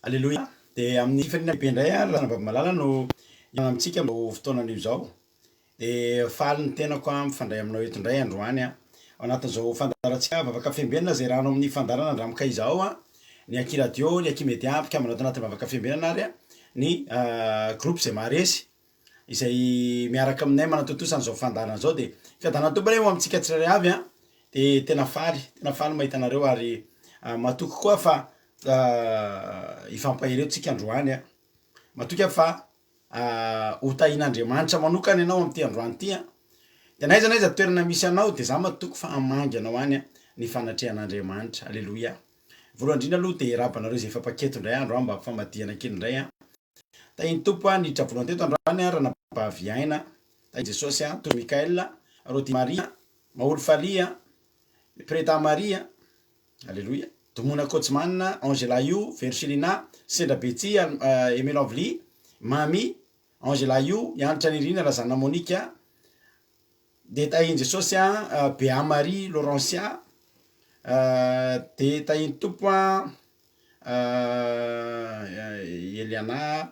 Aleloia! Dia amin'ny fifaliana lehibe indray ary ranabavy malala no hihaona amintsika amin'izao fotoana anio izao. Dia faly ny tenako aho mifandray aminao eto indray androany aho. Ao anatin'izao fandaharantsika Vavaka Fiambenana izay iarahanao amin'ny fandaharana Andramokay izao aho, ny Aky Radio, ny Aky Media, mpikambana ato anatin'ny Vavaka Fiambenana ary ny groupe izay maharesy izay miaraka aminay manatontosa an'izao fandaharana izao. Dia fiadanan'ny Tompo anie ho amintsika tsirairay avy an! Dia tena faly, tena faly mahita anareo ary matoky koa fa hifampahery eto tsika androany an! Matoky aho fa ho tahian'Andriamanitra manokana ianao amin'ity androany ity an! Dia na aiza na aiza toerana misy anao dia za matoky fa hamangy anao any ny fanatrehan'Andriamanitra. Aleloia! Voalohany indrindra aloha dia hiarahaba anareo izay efa mpaketo indray andro an, mba famadihana kely indray an! Tahin'ny Tompo an, niditra voalohany teto androany an, Ranabavy Aina, tahin'i Jesosy an, Tojo Mickaël, Rody Maria, Maholy Falia, Preta Maria, Aleloia, Domona Coachman, Angela Io, Verchelina, Sendra Betsy, Aimé Lovely, Mamy, Angela Io, Hanitra Nirina, Razana Monica, dia tahin'i Jesosy an, Bea Marie, Laurencia, dia tahin'ny Tompo an, Eliana,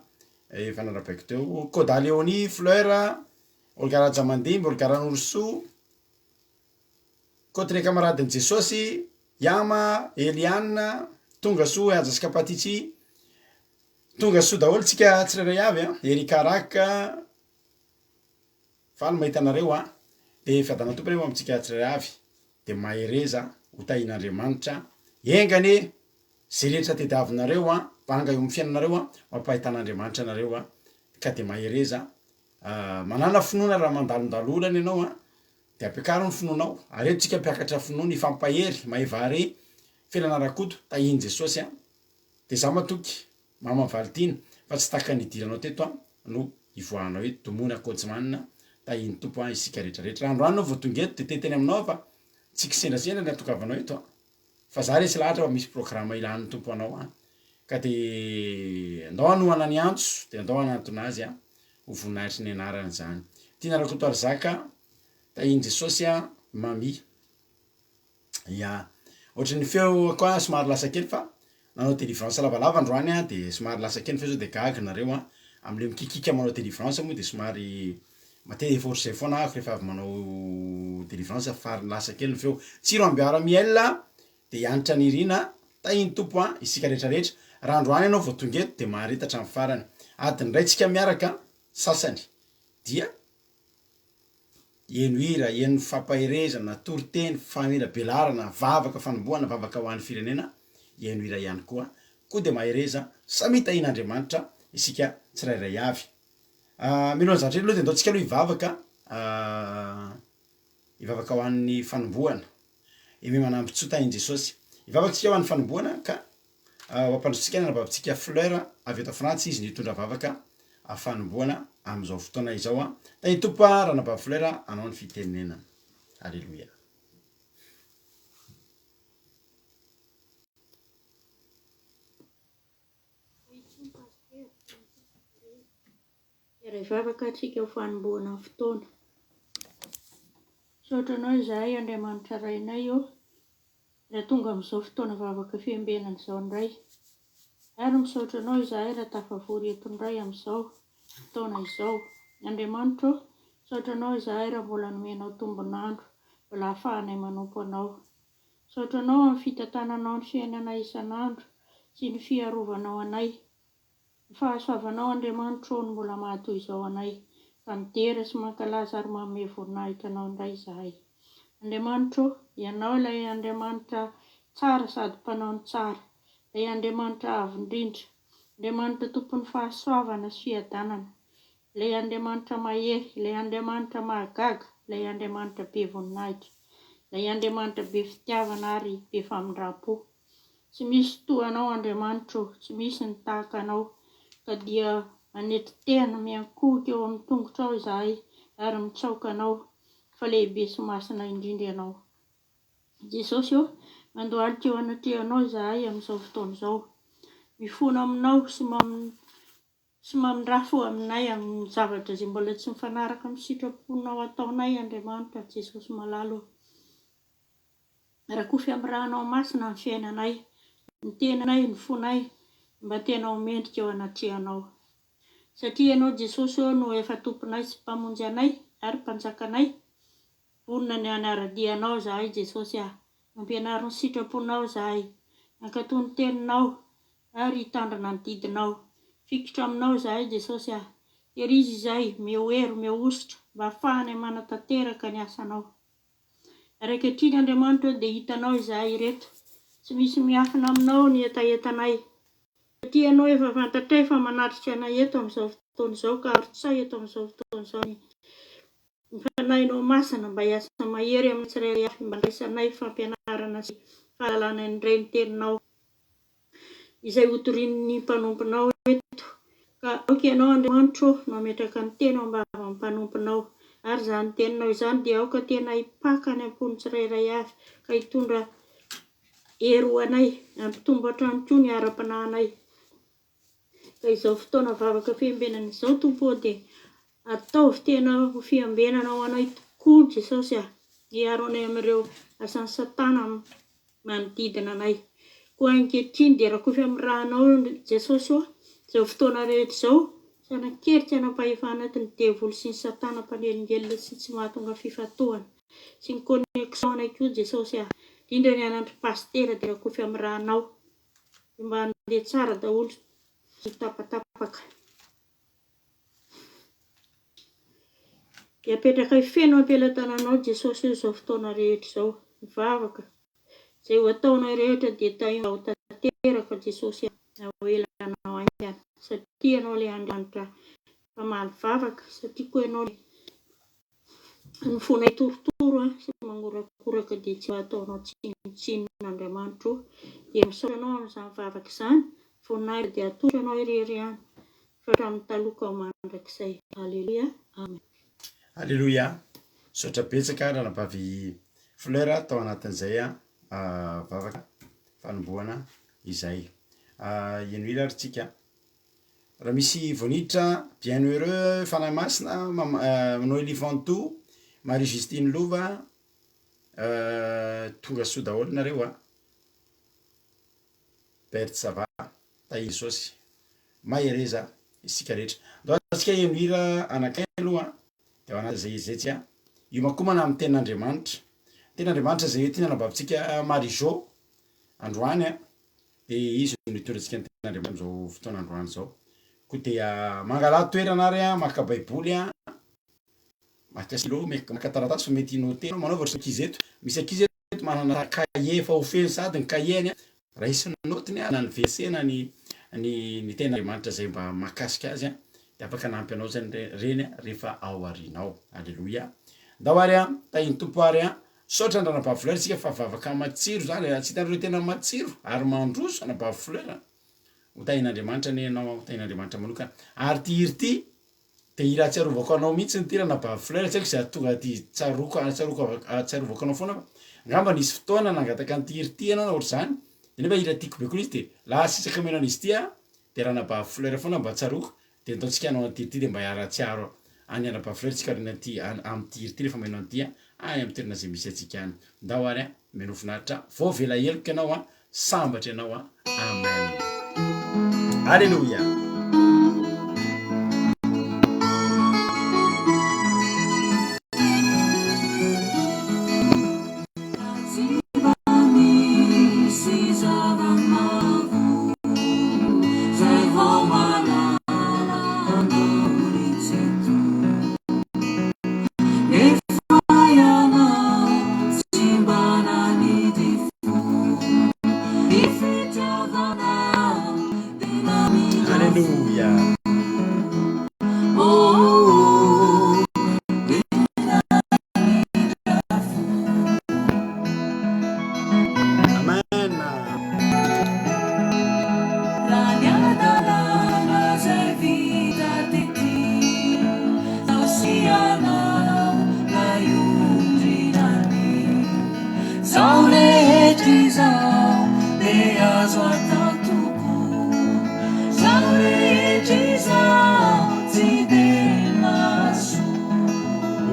efa narabaiko teo, Koda Léonie, Fleur, Olga Rajamandimby, Olga Ranorosoa, Côte Camaradin'i Jesosy, Yama, Eliane, Tonga soa, Haja sy Kapatichi, Tonga soa daholo tsika tsirairay avy an, Erika Rak, faly mahita anareo an, de fiadanan'ny Tompo anie ho amintsika tsirairay avy, de mahereza ho tahian'Andriamanitra, enga anie ze rehetra tediavinareo an, banga eo amin'ny fiainanareo an, ho ampahitan'Andriamanitra anareo an, ka de mahereza, manàna finoana raha mandalondalo olana ianao an, De ampiakaro ny finoanao, ary eto tsika mpiakatra finoana, hifampahery, mahevaare, Felana Rakoto, tahian'i Jesosy an! De za matoky, Mama Valtiana, fa tsy tahaka ny nidiranao teto an, no hivoahanao eto, Domona Coachman, tahian'ny Tompo an isika rehetra rehetra. Raha androany enao vao tonga eto de te hiteny aminao aho fa tsy kisendrasendra ny hatongavanao eto an! Fa za resy lahatra fa misy programme ilan'ny Tompo anao an! Ka de andao hanohana ny antso, de andao hanantona azy an! Ho voninahitry ny anarany izany. Tiana Rakotoarizaka, Tahian'i Jesosy a, Mamy. Ya. Ohatry ny feo koa somary lasa kely fa nanao délivrance lavalava androany aho de somary lasa kely ny feo sao de gaga nareo an, amle mikikika manao délivrance moa de somary matetika efa ohatr'izay foana aho rehefa avy manao délivrance fary lasa kely ny feo. Tsiro Ambiara Miel de Hanitra Nirina, Tahin'ny Tompo an, isika rehetra rehetra. Raha androany ianao vao tonga eto de mahareta hatramin'ny farany. Adiny iray tsika miaraka, sasany dia heno hira, heno fampaherezana, toriteny, famelabelarana, vavaka fanombohana, vavaka ho an'ny firenena, heno hira ihany koa. Koa dia mahereza, samia tahian'Andriamanitra isika tsirairay avy. Mialohan'ny zavatra rehetra aloha dia andao tsika aloha hivavaka, hivavaka ho an'ny fanombohana. Aimé Manambintsoa tahin'i Jesosy. Hivavaka isika ho an'ny fanombohana ka ho ampandrosotsika ny anabavintsika Fleur avy eto Frantsa izy no hitondra vavaka fanombohana amin'izao fotoana izao an. Tahin'ny Tompo a ranabavy Fleur anao ny fitenenana. Aleloia. Hiara hivavaka antsika ho fanombohana ny fotoana. Misaotra Anao izahay Andriamanitra Rainay ô, raha tonga amin'izao fotoana vavaka fiambenana izao indray. Ary misaotra Anao izahay raha tafavory eto indray amin'izao fotoana izao. Andriamanitra ô, misaotra Anao izahay raha mbola nomenao tombon'andro mbola ahafahanay manompo Anao. Misaotra Anao amin'ny fitantananao ny fiainanay isan'andro sy ny fiarovanao anay. Ny fahasoavanao Andriamanitro ô no mbola maha toy izao anay, ka midera sy mankalaza ary manome voninahitra Anao indray izahay. Andriamanitro ô, Ianao ilay Andriamanitra tsara sady mpanao ny tsara, ilay Andriamanitra avo indrindra, Andriamanitra tompon'ny fahasoavana sy fiadanana, ilay Andriamanitra mahery, ilay Andriamanitra mahagaga, ilay Andriamanitra be voninahitra, ilay Andriamanitra be fitiavana ary be famindram-po. Tsy misy toa Anao Andriamanitra ô, tsy misy ny tahaka Anao, ka dia manetry tena miankohoka eo amin'ny tongotrao izahay ary mitsaoka Anao, fa lehibe sy masina indrindra Ianao. Jesosy ô, mandohalika eo anatrehanao izahay amin'izao fotoana izao. Mifona aminao sy sy mamindrafo aminay amin'ny zavatra izay mbola tsy mifanaraka amin'ny sitraponao ataonay Andriamanitra Jesosy malala ô. Rakofy amin'ny ranao masina ny fiainanay, ny tenanay, ny fonay, Mba tena ho mendrika eo anatrehanao. Satria Ianao Jesosy ô no efa Tomponay sy Mpamonjy anay ary Mpanjakanay. Vonona ny hanara-dia Anao izahay Jesosy ah. Ampianaro ny sitraponao izahay. Hankatò ny Teninao ary hitandrina ny didinao. Fikitra Aminao izahay Jesosy ah. Herizo izahay, omeo hery, omeo hosotra mba hahafahanay manatanteraka ny asanao. Ary ankehitriny Andriamanitra ô dia hitanao izahay ireto. Tsy misy miafina Aminao ny hetahetanay. Satria Ianao efa fantatray fa manatrika anay eto amin'izao fotoana izao ka arotsahy eto amin'izao fotoana izao ny Fanahinao Masina mba hiasa mahery amin'ny tsirairay avy mba handraisanay fampianarana sy fahalalana indray ny Teninao izay hotorian'ny mpanomponao eto. Ka aoka Ianao Andriamanitro ô no hametraka ny teny ao am-bavan'ny mpanomponao. Ary izany Teninao izany dia aoka tena hipaka any am-pon'ny tsirairay avy ka hitondra Hery ho anay, hampitombo hatrany koa ny ara-panahinay. Ka izao fotoana vavaka fiambenana izao Tompo ô dia ataovy tena ho fiambenana ho anay tokoa Jesosy a, hiaro anay amin'ireo asan'i satana manodidina anay. Koa ankehitriny dia rakofy amin'ny rànao Jesosy ô izao fotoana rehetra izao, tsy hanan-kery tsy hanam-pahefana eto ny devoly sy ny satana mpanelingelina sy tsy mahatonga fifantohana. Sy ny connexion anay koa Jesosy ah. Indrindra ny anandry Pasitera dia rakofy amin'ny rànao. Dia mba handeha tsara daholo tsy ho tapatapaka. Dia apetrakay feno am-pelatananao Jesosy o izao fotoana rehetra izao. Mivavaka. Izay ho ataonay rehetra dia tahio mba ho tanteraka Jesosy ah. Na ho ela na ho haingana. Satria Ianao ilay Andriamanitra mpamaly vavaka. Satria koa Ianao ilay Ny fonay torotoro sy mangorakoraka dia tsy mba ataonao tsinontsinona Andriamanitra o! Dia misaotra Anao amin'izany vavaka izany, voninahitra dia atolotra Anao irery ihany fa hatramin'ny taloha ka ho mandrakizay. Aleloia. Amen. Aleloia! Misaotra betsaka ranabavy Fleur tao anatin'izay vavaka fanombohana izay. Henoy ary tsika. Raha misy vao niditra, Bien heureux, Fanahy Masina, Noelie Ventoux, Marie Justine Lova, tonga soa daholo nareo a! Berthe ça va, Tahiry Jesosy, mahereza isika rehetra. Ndao antsika heno hira anankiray aloha de ao anatin'izay hira izay tsika hiomakomana amin'ny tenin'Andriamanitra. Tenin'Andriamanitra izay hoentin'ny anabavintsika Marie Jo androany a. Dia Izy no nitondra antsika ny tenin'Andriamanitra amin'izao fotoana androany izao. Koa dia mangalà toerana ary an, maka baiboly an, maka stylo, maka taratasy fa mety hinoter anao, manaova ohatran'ny ankizy eto. Misy ankizy eto manana cahier efa ho feno sahady ny cahier-ny an, raisiny ny naotiny an, na ny verset na ny ny ny tenin'Andriamanitra izay mba mahakasika azy an, dia afaka hanampy anao zany ireny rehefa ao aoriana ao. Aleloia. Ndao ary an, tahin'ny Tompo ary an. Misaotra an ranabavy Fleur tsika fa vavaka matsiro zany e, tsy hitanareo tena matsiro ary mandroso anabavy Fleur a! Ho tahin'Andriamanitra anie ianao ho tahin'Andriamanitra manokana ary ity hira ity de hira ahatsiarovako anao mihitsy ity ranabavy Fleur tsy haiko izay hahatonga aty tsaroako ahatsiaroko ahatsiarovako anao foana fa angamba nisy fotoana nangataka an'ity hira ity ianao na ohatr'izany de nefa hira tiako be koa izy de lasa isaka mino an'izy ity aho de ranabavy Fleur foana mba tsaroako De ataontsika hanao an'ity ity de mba hiara-tsiaro an'i Anabavy Fleur tsika aoriana aty amin'ity hira ity rehefa maheno an'ity an, any amin'ny toerana izay misy antsika any. Ndao ary an, mino finaritra, voavela heloka ianao an, sambatra ianao an, amen. Alléluia. Alléluia. Amen.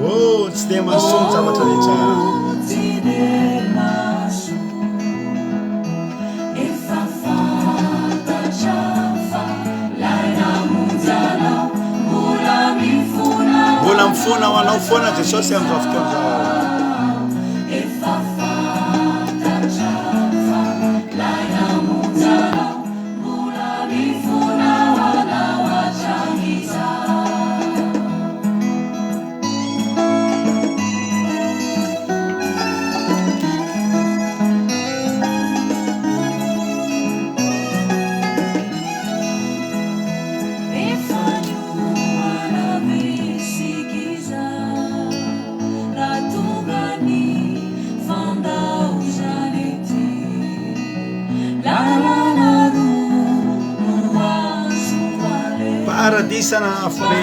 Oh, tsy dia mahasoa ny zavatra rehetra. Mifona ho anao foana Jesosy amin'izao fotoana izao. Paradisa na afobe.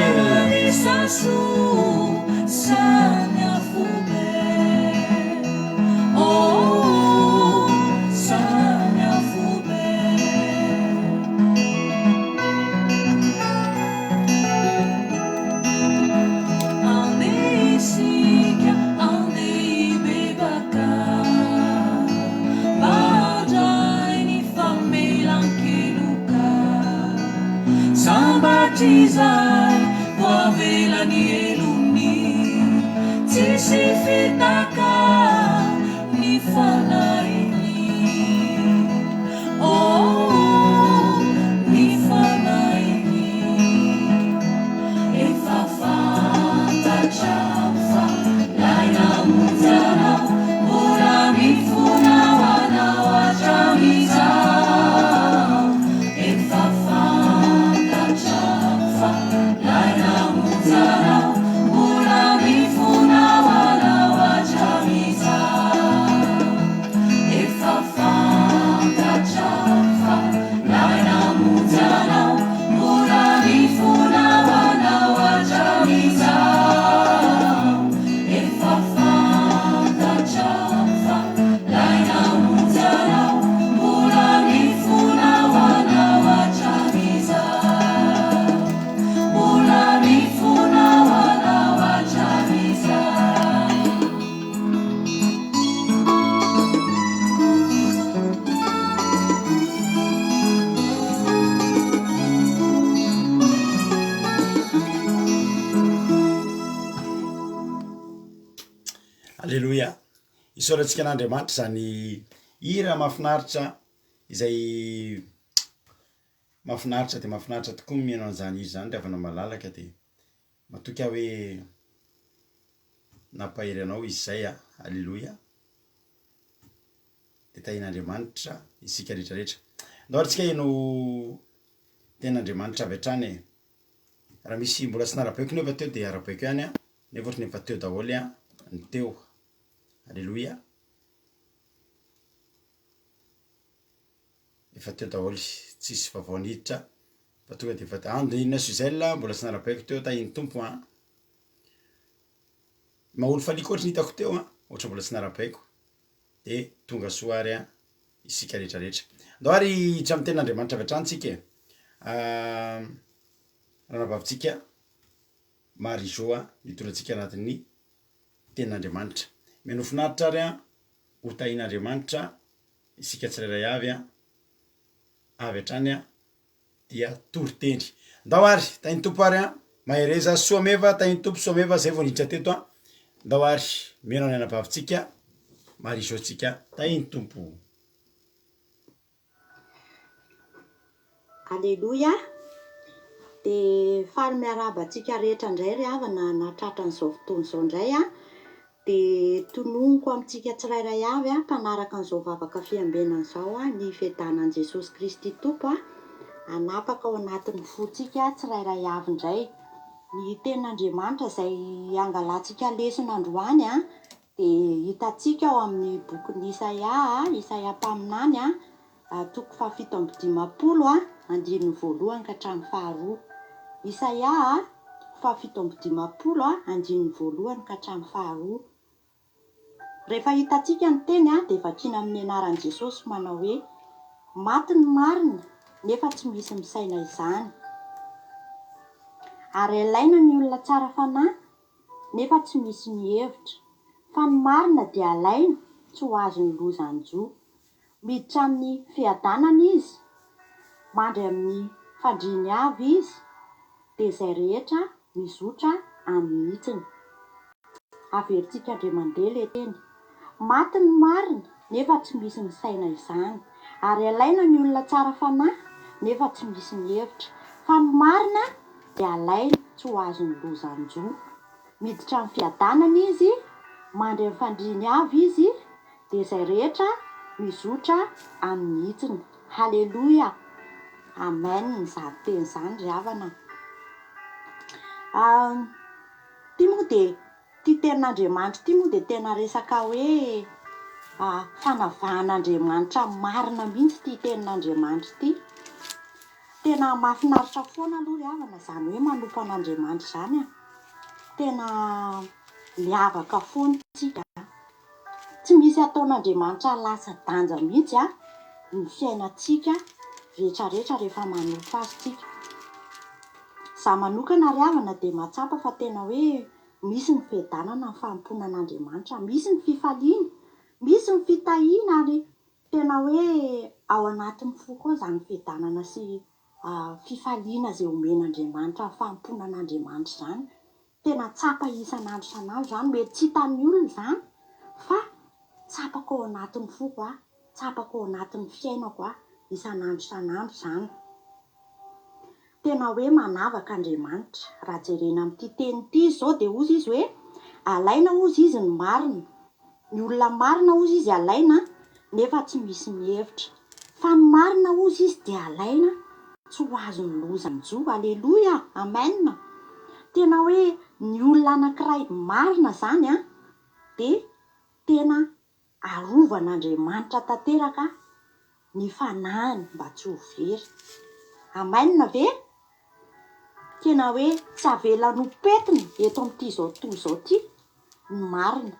Aleloia! Isaorantsika an'Andriamanitra izany hira mahafinaritra izay mahafinaritra dia mahafinaritra tokoa ny mihaino an'izany hira izany ry havana malalaka de matoky aho hoe nampahery anao izy izay a! Aleloia! De tahian'Andriamanitra isika rehetra rehetra. Ndao ary tsika heno tenin'Andriamanitra avy hatrany e! Raha misy mbola tsy narabaiko nefa teo de arabaiko ihany a, nefa ohatran'ny efa teo daholo a ny teo. Aleloia. Efa teo daholo, tsisy vaovao niditra fa tonga de efa Andina Suzelle mbola tsy narabaiko teo, tahin'ny Tompo an. Maholy faliko ohatry ny hitako teo an, ohatra mbola tsy narabaiko de tonga soa ary an isika rehetra rehetra. Ndao ary hiditra amin'ny tenin'Andriamanitra avy hatrany tsika e. Ranabavitsika Marie Jo a, mitondra antsika anatin'ny tenin'Andriamanitra. Mihainoa finaritra ary an, ho tahin'Andriamanitra isika tsirairay avy an, avy hatrany an, dia toriteny. Ndao ary, tahin'ny Tompo ary an, mahereza, soa meva, tahin'ny Tompo, soa meva, zay vao niditra teto an, ndao ary, mihaino ny anabavintsika, Marie Jo tsika, tahin'ny Tompo. Aleloia! Dia faly miarahaba antsika rehetra indray ry havana nahatratra an'izao fotoana izao indray an! Dia tononiko amintsika tsirairay avy mpanaraka an'izao vavaka fiambenana izao ny fiadanan'i Jesosy Kristy Tompo hanapaka ao anatin'ny fontsika tsirairay avy indray. Ny tenin'Andriamanitra izay hangalantsika lesona androany Dia hitantsika ao amin'ny bokin'i Isaia, Isaia mpaminany, toko fahafito amby dimampolo, andininy voalohany ka hatramin'ny faharoa. Isaia, toko fahafito amby dimampolo, andininy voalohany ka hatramin'ny faharoa. Rehefa hitantsika ny teny, dia vakiana amin'ny anaran'i Jesosy manao hoe, Maty ny marina, nefa tsy misy misaina izany. Ary alaina ny olona tsara fanahy, nefa tsy misy mihevitra, fa ny marina dia alaina tsy ho azon'ny loza hanjo. Miditra amin'ny fiadanana izy, mandry amin'ny fandriany avy izy, dia izay rehetra mizotra amin'ny hitsiny. Averintsika indray mandeha ilay teny. Maty ny marina, nefa tsy misy misaina izany. Ary alaina ny olona tsara fanahy, nefa tsy misy mihevitra. Fa ny marina dia alaina tsy ho azon'ny loza hanjo. Miditra amin'ny fiadanana izy, mandry amin'ny fandriany avy izy, dia izay rehetra mizotra amin'ny hitsiny. Haleloia! Amen izany teny izany ry havana a! Ity moa dia, ity tenin'Andriamanitra ity moa dia tena resaka hoe fanavahan'Andriamanitra marina mihitsy ity tenin'Andriamanitra ity. Tena mahafinaritra foana aloha ry havana izany hoe manompo an'Andriamanitra izany an. Tena miavaka foana isika. Tsy misy ataon'Andriamanitra latsa-danja mihitsy ny fiainantsika rehetrarehetra rehefa manompo Azy tsika. Izaho manokana ry havana dia mahatsapa fa tena hoe misy ny fiadanana ny fanompoana an'Andriamanitra, misy ny fifaliana, misy ny fitahiana ary tena hoe ao anatin'ny foko ao izany fiadanana sy fifaliana izay omen'Andriamanitra ny fanompoana an'Andriamanitra izany. Tena tsapa isan'andro isan'andro izany, mety tsy hitan'ny olona izany fa tsapako ao anatin'ny foko aho, tsapako ao anatin'ny fiainako aho isan'andro isan'andro izany. Tena hoe manavaka Andriamanitra. Raha jerena amin'ity teny ity izy izao dia hozy izy hoe alaina hozy izy ny marina. Ny olona marina hozy izy alaina nefa tsy misy mihevitra. Fa ny marina hozy izy dia alaina tsy ho azon'ny loza hanjo. Aleloia! Amen! Tena hoe ny olona anankiray marina izany an, dia tena arovan'Andriamanitra tanteraka ny fanahiny mba tsy ho very. Amen ve? Tena hoe tsy avelany ho pentina eto amin'ity izao tontolo izao ity ny marina.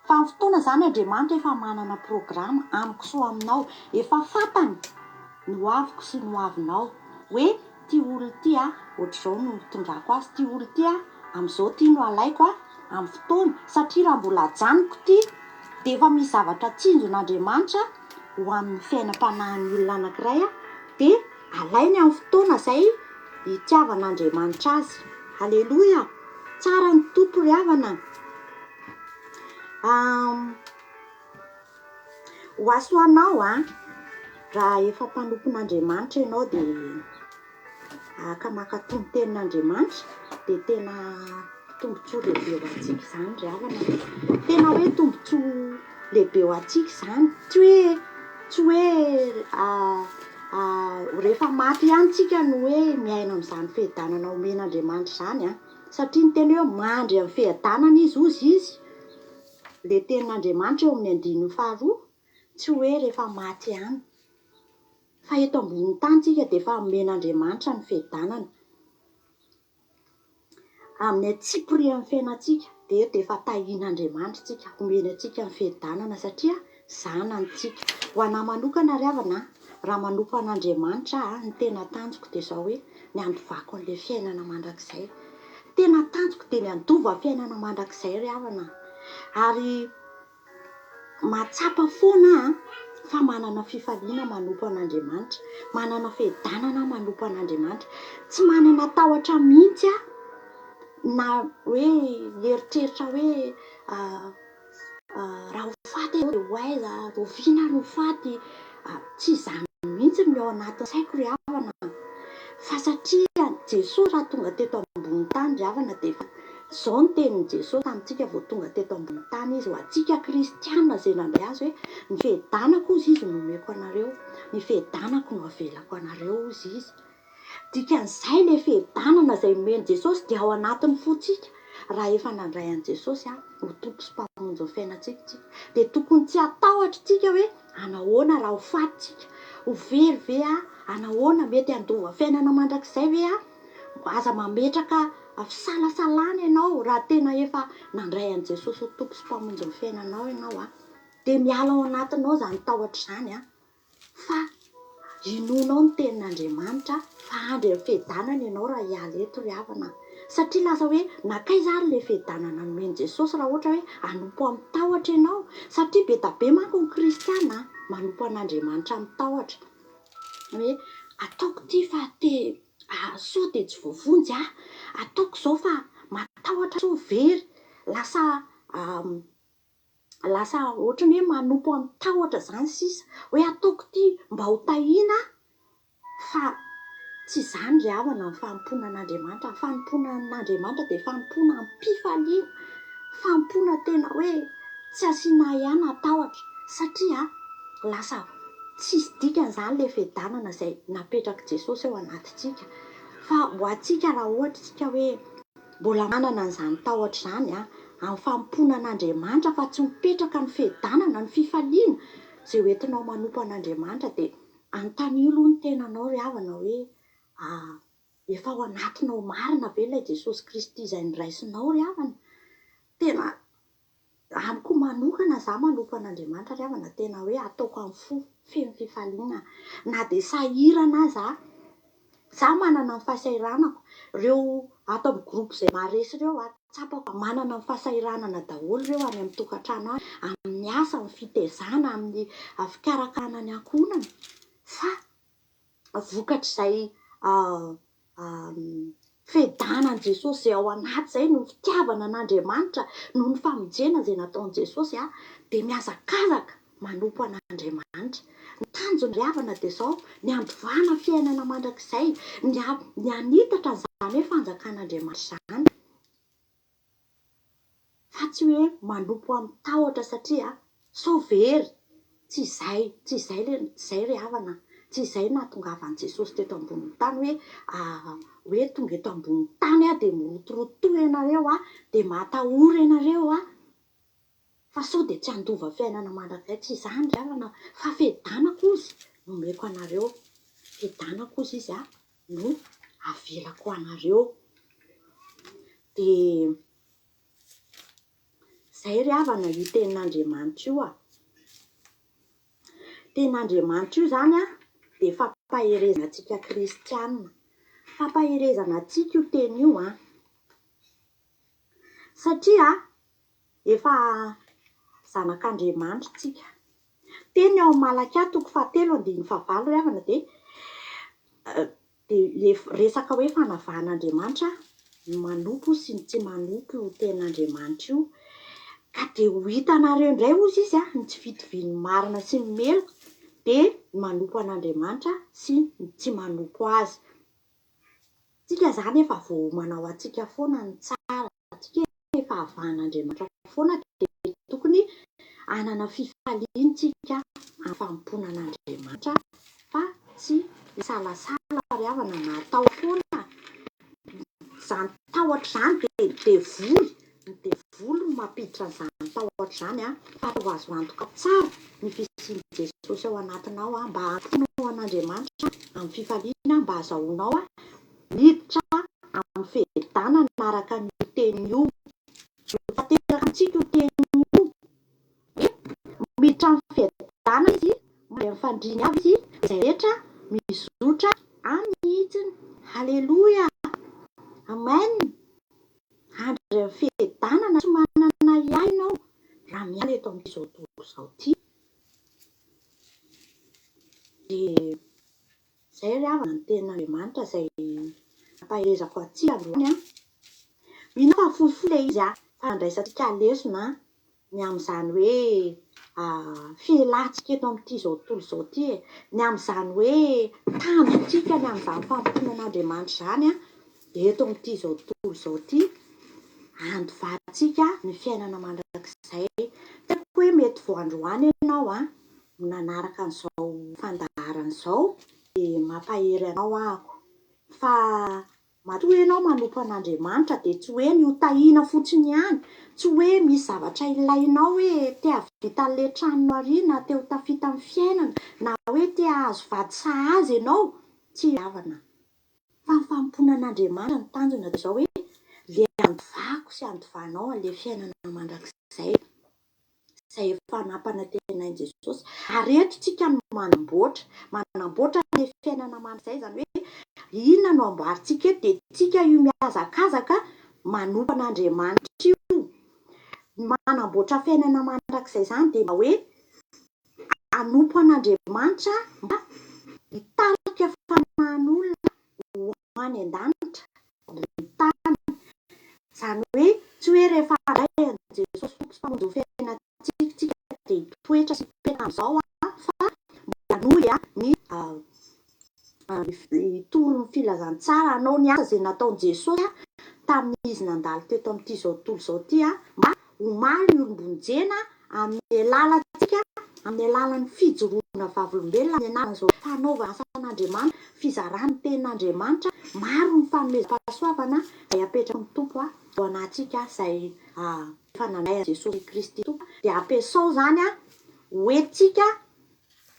Fa ny fotoana izany Andriamanitra efa manana programa amiko sy ho aminao. Efa fantany ny ho aviko sy ny ho avinao. Hoe ity olona ity a, ohatr'izao no hitondrako azy, ity olona ity a, amin'izao ity no alaiko a, amin'ny fotoana, satria raha mbola ajanoko ity dia efa misy zavatra tsinjon'Andriamanitra ho amin'ny fiainam-panahin'ny olona anankiray dia alainy amin'ny fotoana izay itiavan'Andriamanitra azy. Aleloia! Tsara ny Tompo ry havana. Ho ahy sy ho anao an, raha efa mpanompon'Andriamanitra ianao dia ka mankatò ny tenin'Andriamanitra dia tena tombontsoa lehibe ho antsika izany ry havana. Tena hoe tombontsoa lehibe ho antsika izany. Tsy hoe tsy hoe rehefa maty ihany tsika no hoe miaina amin'izany fiadanana omen'Andriamanitra izany an. Satria ny teny hoe mandry amin'ny fiadanana izy hozy izy, ilay tenin'Andriamanitra eo amin'ny andininy faharoa, tsy hoe rehefa maty ihany. Fa eto ambonin'ny tany tsika dia efa omen'Andriamanitra ny fiadanana. Amin'ny antsipirian'ny fiainantsika dia eto dia efa tahian'Andriamanitra tsika, omeny antsika ny fiadanana satria zanany tsika. Ho anah manokana ry havana a, raha manompo an'Andriamanitra aho, ny tena tanjoko dia izao hoe ny handovako an'ilay fiainana mandrakizay. Tena tanjoko dia ny handova fiainana mandrakizay ry havana a. Ary Mahatsapa foana aho fa manana fifaliana manompo an'Andriamanitra, manana fiadanana aho manompo an'Andriamanitra. Tsy manana tahotra mihitsy aho na hoe mieritreritra hoe raha ho faty aho dia ho aiza, rahoviana aho no ho faty. Tsy izany mihitsy no ao anatin'ny saiko ry havana a! Fa satria Jesoa raha tonga teto ambonin'ny tany ry havana dia efa izao ny tenin'i Jesoa tamintsika vao tonga teto ambonin'ny tany Izy, ho antsika kristiana izay nandray Azy hoe, ny fiadanako hozy Izy no omeko anareo, ny fiadanako no avelako anareo hozy Izy. Dikan'izay ilay fiadanana izay nomen'i Jesosy dia ao anatin'ny fontsika raha efa nandray an'i Jesosy ho Tompo sy Mpamonjy ny fiainantsika isika. Dia tokony tsy hatahotra isika hoe anahoana raha ho faty isika, ho very ve aho, anahoana, mety handova fiainana mandrakizay ve aho. Aza mametraka fisalasalana ianao raha tena efa nandray an'i Jesosy ho Tompo sy Mpamonjy ny fiainanao ianao. Dia miala ao anatinao izany tahotra izany. Fa inoanao ny tenin'Andriamanitra fa handry amin'ny fiadanana ianao raha hiala eto ry havana a! Satria lasa hoe nankaiza ary ilay fiadanana nomen'i Jesosy raha ohatra hoe hanompo amin'ny tahotra ianao? Satria be da be manko ny kristiana manompo an'Andriamanitra amin'ny tahotra. Hoe ataoko ity fa te sao dia tsy voavonjy aho, ataoko izao fa. Tahotra sao very, lasa lasa ohatran'ny hoe manompo amin'ny tahotra izany sisa, hoe ataoko ity mba ho tahiana aho, fa tsy izany ry havana ny fanompoana an'Andriamanitra, ny fanompoana an'Andriamanitra dia fanompoana am-pifaliana, fanompoana tena hoe tsy asiana ahiahy na tahotra, satria lasa tsisy dikany izany ilay fiadanana izay napetrak'i Jesosy ao anatintsika, fa ho antsika raha ohatra isika hoe mbola manana an'izany tahotra izany amin'ny fanompoana an'Andriamanitra fa tsy mipetraka ny fiadanana, ny fifaliana izay hoentinao manompo an'Andriamanitra dia anontanio aloha ny tenanao ry havana hoe efa ao anatinao marina ve ilay Jesosy Kristy izay noraisinao ry havana? Tena Amiko manokana za manompo an'Andriamanitra ry havana tena hoe ataoko amin'ny fo feno fifaliana na dia sahirana aza aho, za manana ny fahasahiranako, reo ato amin'ny groupe izay maharesy ireo aho tsapako fa manana ny fahasahiranana daholo ireo any amin'ny tokantrano any, amin'ny asa, amin'ny fitezana, amin'ny fikarakarana ny ankohonana fa vokatr'izay fiadanan'i Jesosy izay ao anaty izay, noho ny fitiavana an'Andriamanitra, noho ny famonjena izay nataon'i Jesosy, dia mihazakazaka manompo an'Andriamanitra. Ny tanjona ry havana dia izao, ny handovana fiainana mandrakizay, ny ny hanitatra an'izany hoe fanjakan'Andriamanitra izany. Fa tsy hoe manompo amin'ny tahotra satria sao very, tsy izay, tsy izay le, tsy izay ry havana, tsy izay nahatongavan'i Jesosy teto ambonin'ny tany hoe hoe tonga eto ambonin'ny tany aho dia mirotorotoa ianareo aho, dia matahora ianareo aho, fa sao dia tsy handova fiainana mandrakizay, tsy izany ry havana fa fiadanako ozy no omeko anareo, fiadanako ozy izy a. no avelako anareo. Dia izay ry havana io tenin'Andriamanitra io a. Tenin'Andriamanitra io izany a, dia fampaherezana antsika kristiana. Fampaherezana antsika io teny io an. Satria efa zanak'Andriamanitra tsika. Teny ao Malakia toko fahatelo andininy fahavalo ry havana dia dia le resaka hoe fanavahan'Andriamanitra ny manompo sy ny tsy manompo io tenin'Andriamanitra io. Ka dia ho hitanareo indray hozy izy ny tsy fitovian'ny marina sy ny meloka dia ny manompo an'Andriamanitra sy ny tsy manompo azy. Tsika izany efa voaomana ho antsika foana ny tsara. Antsika efa avahan'Andriamanitra foana dia tokony hanana fifaliana tsika amin'ny fanompoana an'Andriamanitra fa tsy hisalasala ry havana na atao foana izany tahotra izany dia ny devoly, ny devoly no mampiditra an'izany tahotra izany fa ataovy azo antoka tsara ny fisian'i Jesosy ao anatinao mba hanompoanao an'Andriamanitra amin'ny fifaliana mba hazahoanao miditra amin'ny fiadanana araka an'io teny io. Ho tanteraka amintsika io teny io hoe miditra amin'ny fiadanana izy, mandry amin'ny fandriany avy izy, izay rehetra mizotra amin'ny hitsiny. Haleloia! Amen! Handry amin'ny fiadanana tsy manana ahiahy ianao raha miala eto amin'izao tontolo izao ity. Dia Izay ry havana ny tenin'Andriamanitra izay nampaherezako antsika androany an. Mino aho fa fohifohy ilay izy an, fa nandraisantsika lesona ny amin'izany hoe fialantsika eto amin'ity izao tontolo izao ity e, ny amin'izany hoe tanjontsika ny amin'izany fanompoana an'Andriamanitra izany an, eto amin'ity izao tontolo izao ity, handovantsika ny fiainana mandrakizay. Tsy haiko hoe mety vao androany ianao an, no nanaraka an'izao fandaharana izao dia mampahery anao ahako fa matoa ianao manompo an'Andriamanitra dia tsy hoe ny ho tahiana fotsiny ihany, tsy hoe misy zavatra ilainao hoe te hahavita an'ilay tranonao ary na te ho tafita amin'ny fiainana na hoe te hahazo vady sahaza ianao, tsy havana fa ny fanompoana an'Andriamanitra ny tanjona dia izao hoe le handovako sy handovanao an'ilay fiainana mandrakizay. izay efa nampanantenain'i Jesosy. Ary eto tsika no manamboatra, manamboatra ilay fiainana mandrakizay, izany hoe inona no amboarintsika eto dia tsika io mihazakazaka manompo an'Andriamanitra io. Manamboatra fiainana mandrakizay izany dia mba hoe hanompo an'Andriamanitra mba hitarika fanahin'olona ho any an-danitra ambony tany. Izany hoe tsy hoe rehefa handray an'i Jesosy Tompo sy Mpamonjy ho fiainantsika isika dia hitoetra sy hipetraka amin'izao fa mbola hanohy ny hitory ny filazantsara, hanao ny asa izay nataon'i Jesosy tamin'izy nandalo teto amin'ity izao tontolo izao ity mba ho maro ny olom-bonjena amin'ny alalantsika, amin'ny alalan'ny fijoroana vavolombelona, amin'ny anaran'izao fanaovana asan'Andriamanitra, fizarana ny tenin'Andriamanitra, maro ny fanomezam-pahasoavana izay apetraky ny Tompo ho anantsika izay efa nandray an'i Jesosy Kristy Tompo, dia ampiasao izany hoentintsika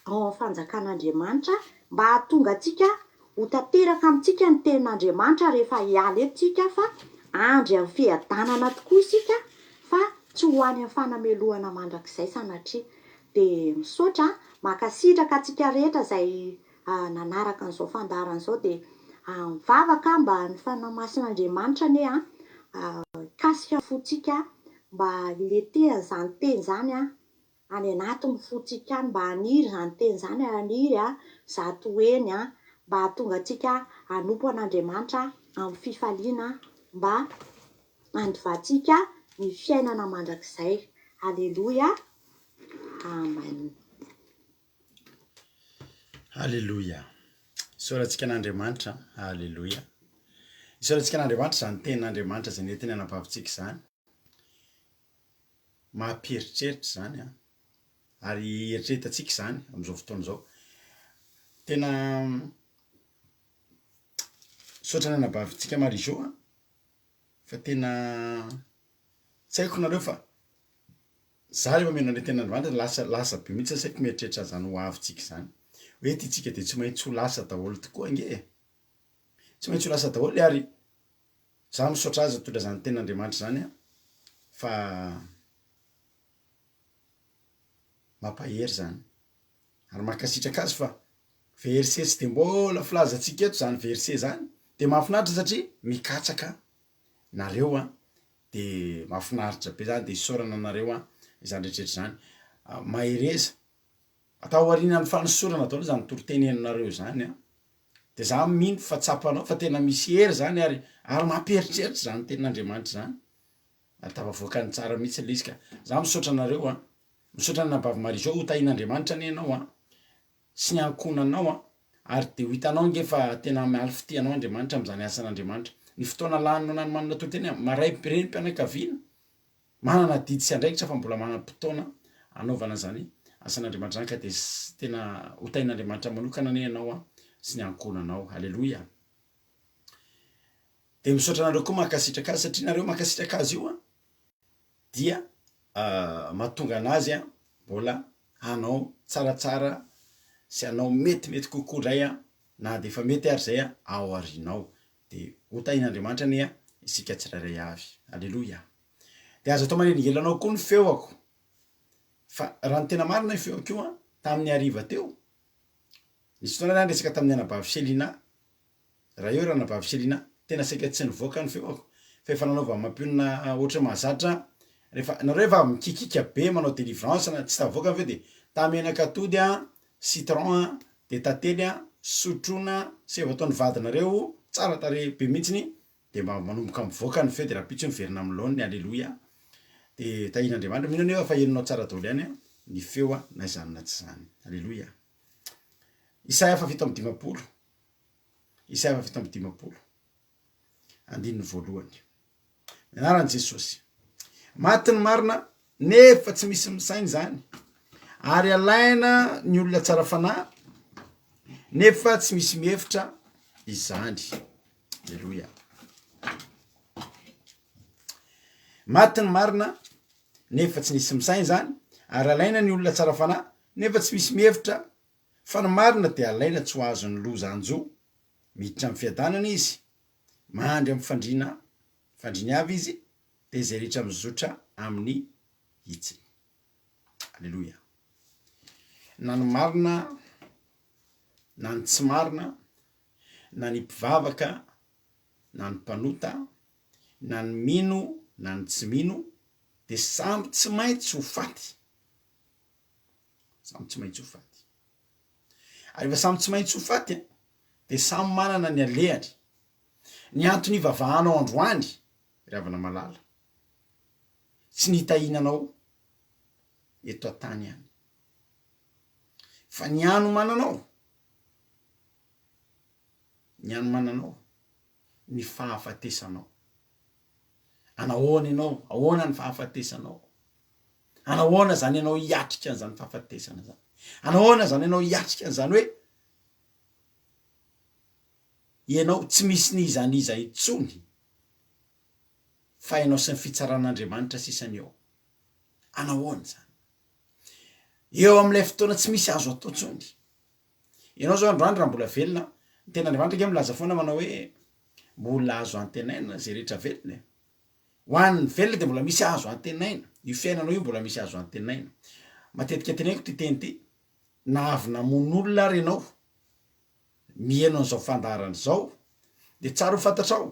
ao amin'ny fanjakan'Andriamanitra mba hahatonga antsika ho tanteraka amintsika ny tenin'Andriamanitra rehefa hiala eto isika fa handry amin'ny fiadanana tokoa isika fa tsy ho any amin'ny fanamelohana mandrakizay sanatria. Dia misaotra, mankasitraka antsika rehetra izay nanaraka an'izao fandaharana izao dia mivavaka mba ny Fanahy Masin'Andriamanitra anie hikasika ny fontsika mba hiletehan'izany teny izany any anatin'ny fontsika any mba haniry izany teny izany ary haniry zato heny mba hahatonga antsika hanompo an'Andriamanitra amin'ny fifaliana mba handovantsika ny fiainana mandrakizay. Aleloia. Amen. Aleloia. Isaorantsika an'Andriamanitra. Aleloia. Isaorantsika an'Andriamanitra izany tenin'Andriamanitra izay nentiny anabavintsika izany. Mampieritreritra izany an, ary eritreretantsika izany amin'izao fotoana izao. Tena misaotra ny anabavintsika Marie Jo an, fa tena tsy haiko nareo fa za rehefa mihaino an'le tenin'Andriamanitra lasa lasa be mihitsy ny saiko mieritreritra an'izany ho avintsika izany, hoe ity tsika de tsy maintsy ho lasa daholo tokoa ange e, tsy maintsy ho lasa daholo ary Za misaotra azy nitondra zany tenin'Andriamanitra zany an, fa mampahery zany, ary mankasitraka azy fa verset tsy de mbola filazantsika eto zany verset zany, de mahafinaritra satria mikatsaka nareo an, de mahafinaritra be zany de isaorana anareo an izany rehetra rehetra zany, mahereza. Atao aorianan'ny fanosorana daholo izany toriteny henonareo izany an, de za mino fa tsapanao fa tena misy hery zany ary ary mampieritreritra izany tenin'Andriamanitra izany, ary tafavoakany tsara mihitsy le izy ka, za misaotra anareo an, misaotra an'i Marie Jo, ho tahian'Andriamanitra anie ianao an, sy ny ankohonanao an, ary de ho hitanao ange fa tena mialy fitia anao Andriamanitra amin'izany asan'Andriamanitra, ny fotoana laninao nanomanana toriteny an, maray renim-pianakaviana, Manana adidy sy andraikitra fa mbola manam-potoana hanaovana izany asan'Andriamanitra izany ka dia tena ho tahin'Andriamanitra manokana anie ianao an sy ny ankohonanao. Aleloia. Dia misaotra anareo koa mankasitraka azy satria nareo mankasitraka azy io an dia mahatonga anazy an mbola hanao tsaratsara sy hanao metimety kokoa indray an na dia efa mety ary izay an ao aorianao. Dia ho tahin'Andriamanitra anie isika tsirairay avy. Aleloia. Dia aza atao manelingelina anao koa ny feoko. Fa raha ny tena marina io feoko io an, tamin'ny hariva teo, nisy fotoana aho niresaka tamin'ny anabavy Selina, raha eo ranabavy Selina, tena saika tsy nivoaka ny feoko, fa efa nanaovany mampionona ohatran'ny mahazatra aho, rehefa, nareo efa mikikika be manao délivrance na tsy tafavoaka ny feo dia tamenaka atody an, citron an, de tantely an, sotroina sy efa ataon'ny vadinareo tsara tarehy be mihitsiny de mba manomboka mivoaka ny feo de rahampitso miverina amin'ny laoniny aleloia de tahian'Andriamanitra mino anefa fa henonao tsara daholo ihany an ny feo an na izany na tsy izany aleloia Isaia faha 57 Isaia faha 57 andininy voalohany. Ny anaran'i Jesosy. Maty ny marina nefa tsy misy misaina izany, ary alaina ny olona tsara fanahy nefa tsy misy mihevitra izany. Aleloia. Maty ny marina nefa tsy nisy misaina izany, ary alaina ny olona tsara fanahy nefa tsy misy mihevitra fa ny marina dia alaina tsy ho azon'ny loza hanjo Miditra amin'ny fiadanana izy, mandry amin'ny fandriana fandriany avy izy, dia izay rehetra mizotra amin'ny hitsiny. Aleloia. Na ny marina, na ny tsy marina, na ny mpivavaka, na ny mpanota, na ny mino, na ny tsy mino, dia samy tsy maintsy ho faty. Samy tsy maintsy ho faty. Ary efa samy tsy maintsy ho faty an, dia samy manana ny alehany. Ny antony ivavahanao androany. Ry havana malala, tsy ny hitahiana anao eto an-tany ihany, fa ny hanomananao, ny hanomananao ny fahafatesanao. Anahoana ianao? Ahoana ny fahafatesanao? Anahoana zany ianao hiatrika an'izany fahafatesana zany? Anahoana zany ianao hiatrika an'izany hoe ianao tsy misy n'iza n'iza intsony fa ianao sy ny fitsaran'Andriamanitra sisa ny eo. Anahoana izany? Eo amin'ilay fotoana tsy misy azo atao intsony. Ianao zao androany raha mbola velona, ny tenin'Andriamanitra ange milaza foana manao hoe mbola azo antenaina izay rehetra velona e. Ho an'ny velona dia mbola misy azo antenaina. Io fiainanao io mbola misy azo antenaina. Matetika teneniko ity teny ity, na avy namono olona ary ianao, miheno an'izao fandaharana izao dia tsara ho fantatrao,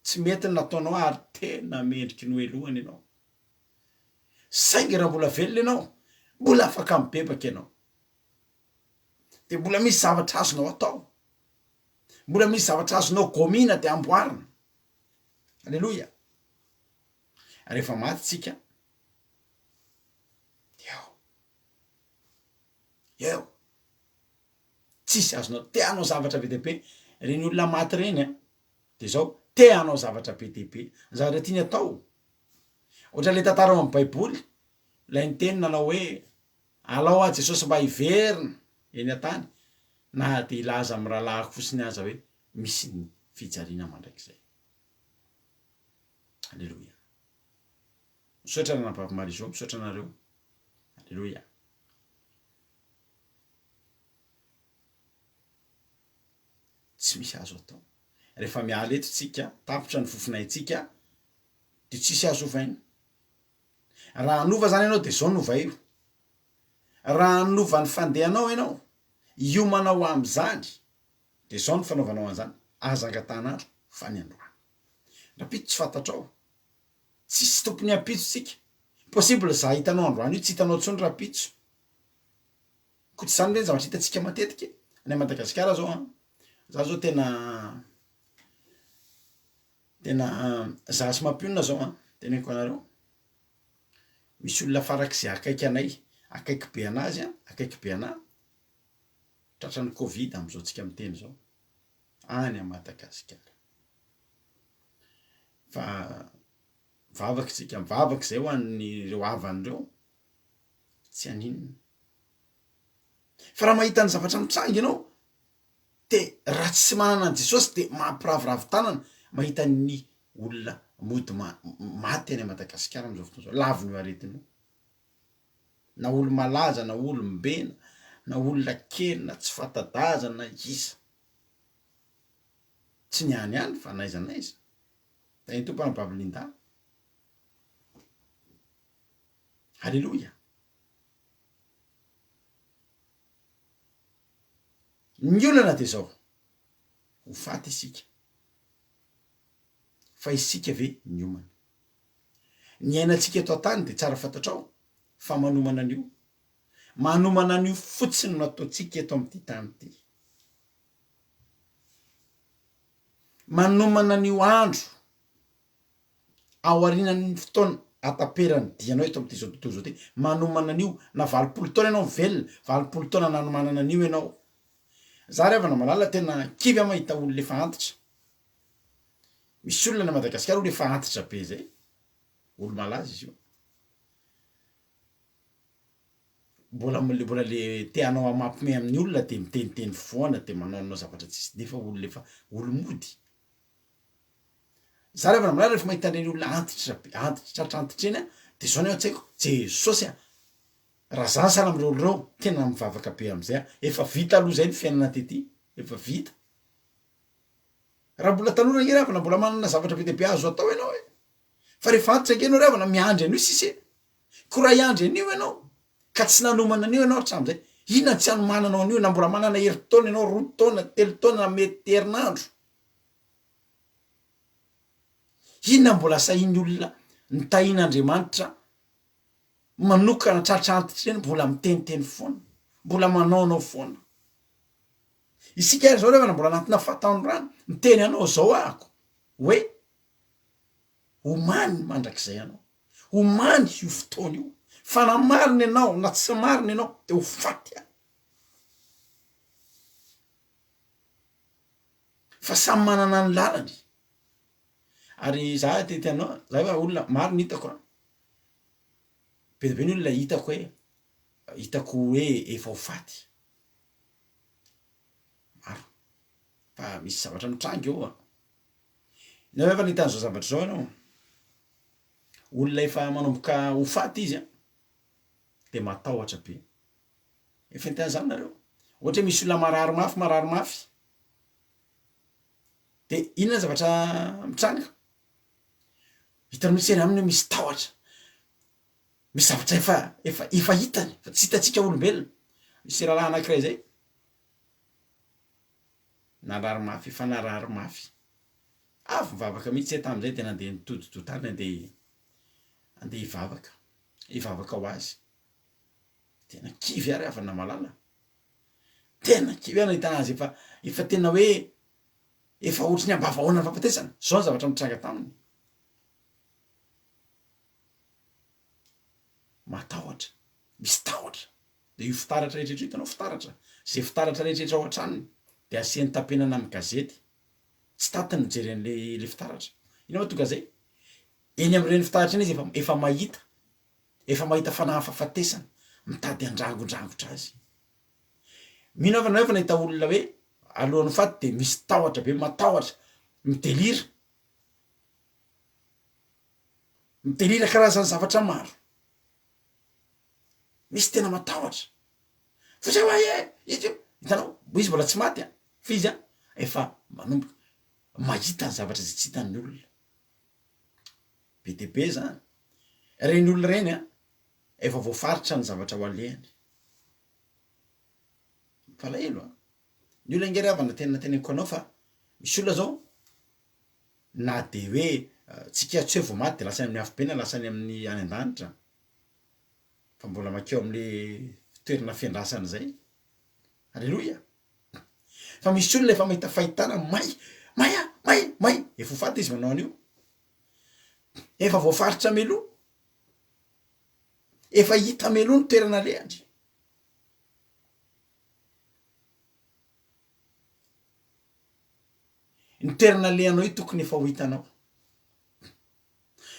tsy mety ny nataonao ary tena mendriky ny hohelohana ianao. Saingy raha mbola velona ianao, mbola afaka mibebaka ianao. Dia mbola misy zavatra azonao atao. Mbola misy zavatra azonao gomina dia amboarina. Aleloia. Rehefa maty tsika, dia ao. Eo. Tsisy azonao, te hanao zavatra be dia be, reny olona maty reny an, de zao, te hanao zavatra be dia be, ny zavatra tiany atao, ohatran'le tantara ao amin'ny baiboly, ilay niteny nanao hoe, alao aho Jesosy mba hiverina eny an-tany, na dia hilaza amin'ny rahalahiko fotsiny aza hoe misy ny fijaliana mandrakizay. Aleloia. Misaotra ranabavy Marie Jo, misaotra anareo. Aleloia. Tsy misy azo atao. Rehefa miala eto tsika, tapitra ny fofonaintsika, de tsisy azo ovaina. Raha hanova zany ianao de zao no ovaio. Raha hanova ny fandehanao ianao, hiomana ho am'zany, de zao no fanaovanao an'zany, aza angatahana andro fa ny androany. Rahampitso tsy fantatrao, tsisy tompony ampitso tsika, possible za hitanao androany io tsy hitanao tsony rahampitso. Koa tsy zany ve ny zavatra hitantsika matetika e? Any Madagasikara zao an, za zao tena tena za sy mampionona zao an, teneniko anareo, misy olona farak'izay akaiky anay, akaiky be anazy an, akaiky be anah, tratran'ny covid am'zao tsika miteny zao, any à Madagasikara. Fa mivavaka isika, mivavaka zay ho an'ireo havany reo, tsy haninona. Fa raha mahita ny zavatra mitranga ianao de raha tsy manana an'i Jesosy de mampiraviravy tanana mahita ny olona mody maty any Madagasikara am'zao fotoana zao, lavin'io aretina io. Na olo-malaza na olom-be na olona kely na tsy fanta-daza na iza. Tsy ny any ihany fa n'aiza n'aiza. Tahin'ny Tompo anabavy Linda. Aleloia! Ny olana dia izao, ho faty isika, fa isika ve niomana? Ny iainantsika eto an-tany dia tsara fantatrao fa manomana an'io, manomana an'io fotsiny no ataontsika eto amin'ity tany ity. Manomana an'io andro aorianan'ny fotoana hataperan'ny dianao eto amin'ity zao tontolo izao ity, manomana an'io, na 80 taona ianao mivelona, 80 taona nanomanana an'io ianao. Za ry havana malala tena kivy aho mahita olona efa antitra, misy olona any Madagasikara olona efa antitra be zay, olo malaza izy io, mbola mbola le te hanao mampime amin'ny olona de miteniteny foana de manaonao zavatra tsisy nefa olona efa olo mody. Za rehefa namboara rehefa mahita an'ireny olona antitra be antitra tratra antitra ireny aho de zao ny ao an-tsaiko, Jesosy a! raha za sahala amin'ireo olona ireo tena mivavaka be am'zay aho, efa vita aloha zay ny fiainana tety, efa vita. Raha mbola tanora ange ry havana mbola manana zavatra be dia be azo atao ianao e! Fa rehefa antitra ange ianao ry havana miandry an'io sisa e! Ko raha hiandry an'io ianao ka tsy nanomana an'io ianao hatramin'izay, inona no tsy hanomananao an'io na mbola manana herintaona ianao, roa taona, telo taona na mety herinandro. Inona mbola sahin'ny olona nitahian'Andriamanitra manokana tratra antitra ireny mbola miteniteny foana, mbola manaonao foana. Isika ary zao revana mbola anatina fahatanorana, miteny anao zao ahako hoe. Omany ny mandrakizay anao. Omany io fotoana io. Fa na marina ianao na tsy marina ianao dia ho faty ihany. Fa samy manana ny lalany. Ary za te hiteny anao, za efa olona maro ny hitako an, be dia be ny olona hitako hoe, hitako hoe efa ho faty. Maro. Fa misy zavatra mitranga eo an. Ianao ve efa nahita an'izao zavatra izao ianao? Olona efa manomboka ho faty izy an, de matahotra be. Efa nahita an'izany nareo? Ohatra hoe misy olona marary mafy, marary mafy, de inona ny zavatra mitranga? Hitanao mihitsy eny aminy hoe misy tahotra, misy zavatra efa efa efa hitany fa tsy hitantsika olombelona. Misy rahalahy anakiray zay, Narary mafy, efa narary mafy. Avy nivavaka mihitsy zay tamin'izay dia nandeha nitodi-doha tany handeha handeha hivavaka, hivavaka ho azy. Tena kivy aho ry havana malala. Tena kivy aho nahita anazy efa efa tena hoe efa ohatry ny ambavahaona ny fahafatesana. Zao ny zavatra nitranga taminy. Matahotra, misy tahotra. Dia io fitaratra rehetra io, hitanao fitaratra? Izay fitaratra rehetra rehetra ao an-tranony dia asiany tapenana amin'ny gazety. Tsy tantiny mijery an'le le fitaratra. Inona moa tonga zay? Eny amin'ireny fitaratra iny izy efa efa mahita, efa mahita fanahy fahafatesana mitady handrangondrangotra azy. Mino aho fa nareo efa nahita olona hoe alohan'ny ho faty dia misy tahotra be, matahotra, midelira. Midelira karazany zavatra maro. Misy tena matahotra. Fa zay hoa e, izy io, hitanao, izy mbola tsy maty an, fa izy an efa manomboka mahita ny zavatra izay tsy hitan'ny olona. Be dia be zany. Ireny olona ireny an, efa voafaritra ny zavatra ho alehany. Mampalahelo an. Ny olona ange ry havana tena teneniko anao fa misy olona zao na de hoe tsika tsy hoe vao maty de lasa any amin'ny afobe na lasa any amin'ny any an-danitra fa mbola mankeo amle toerana fiandrasana zay, aleloia! Fa misy olona efa mahita fahitana may, may ah, may, may, efa ho faty izy manao an'io, efa voafaritra mialoha, efa hita mialoha ny toerana alehany. Ny toerana alehanao io tokony efa ho hitanao.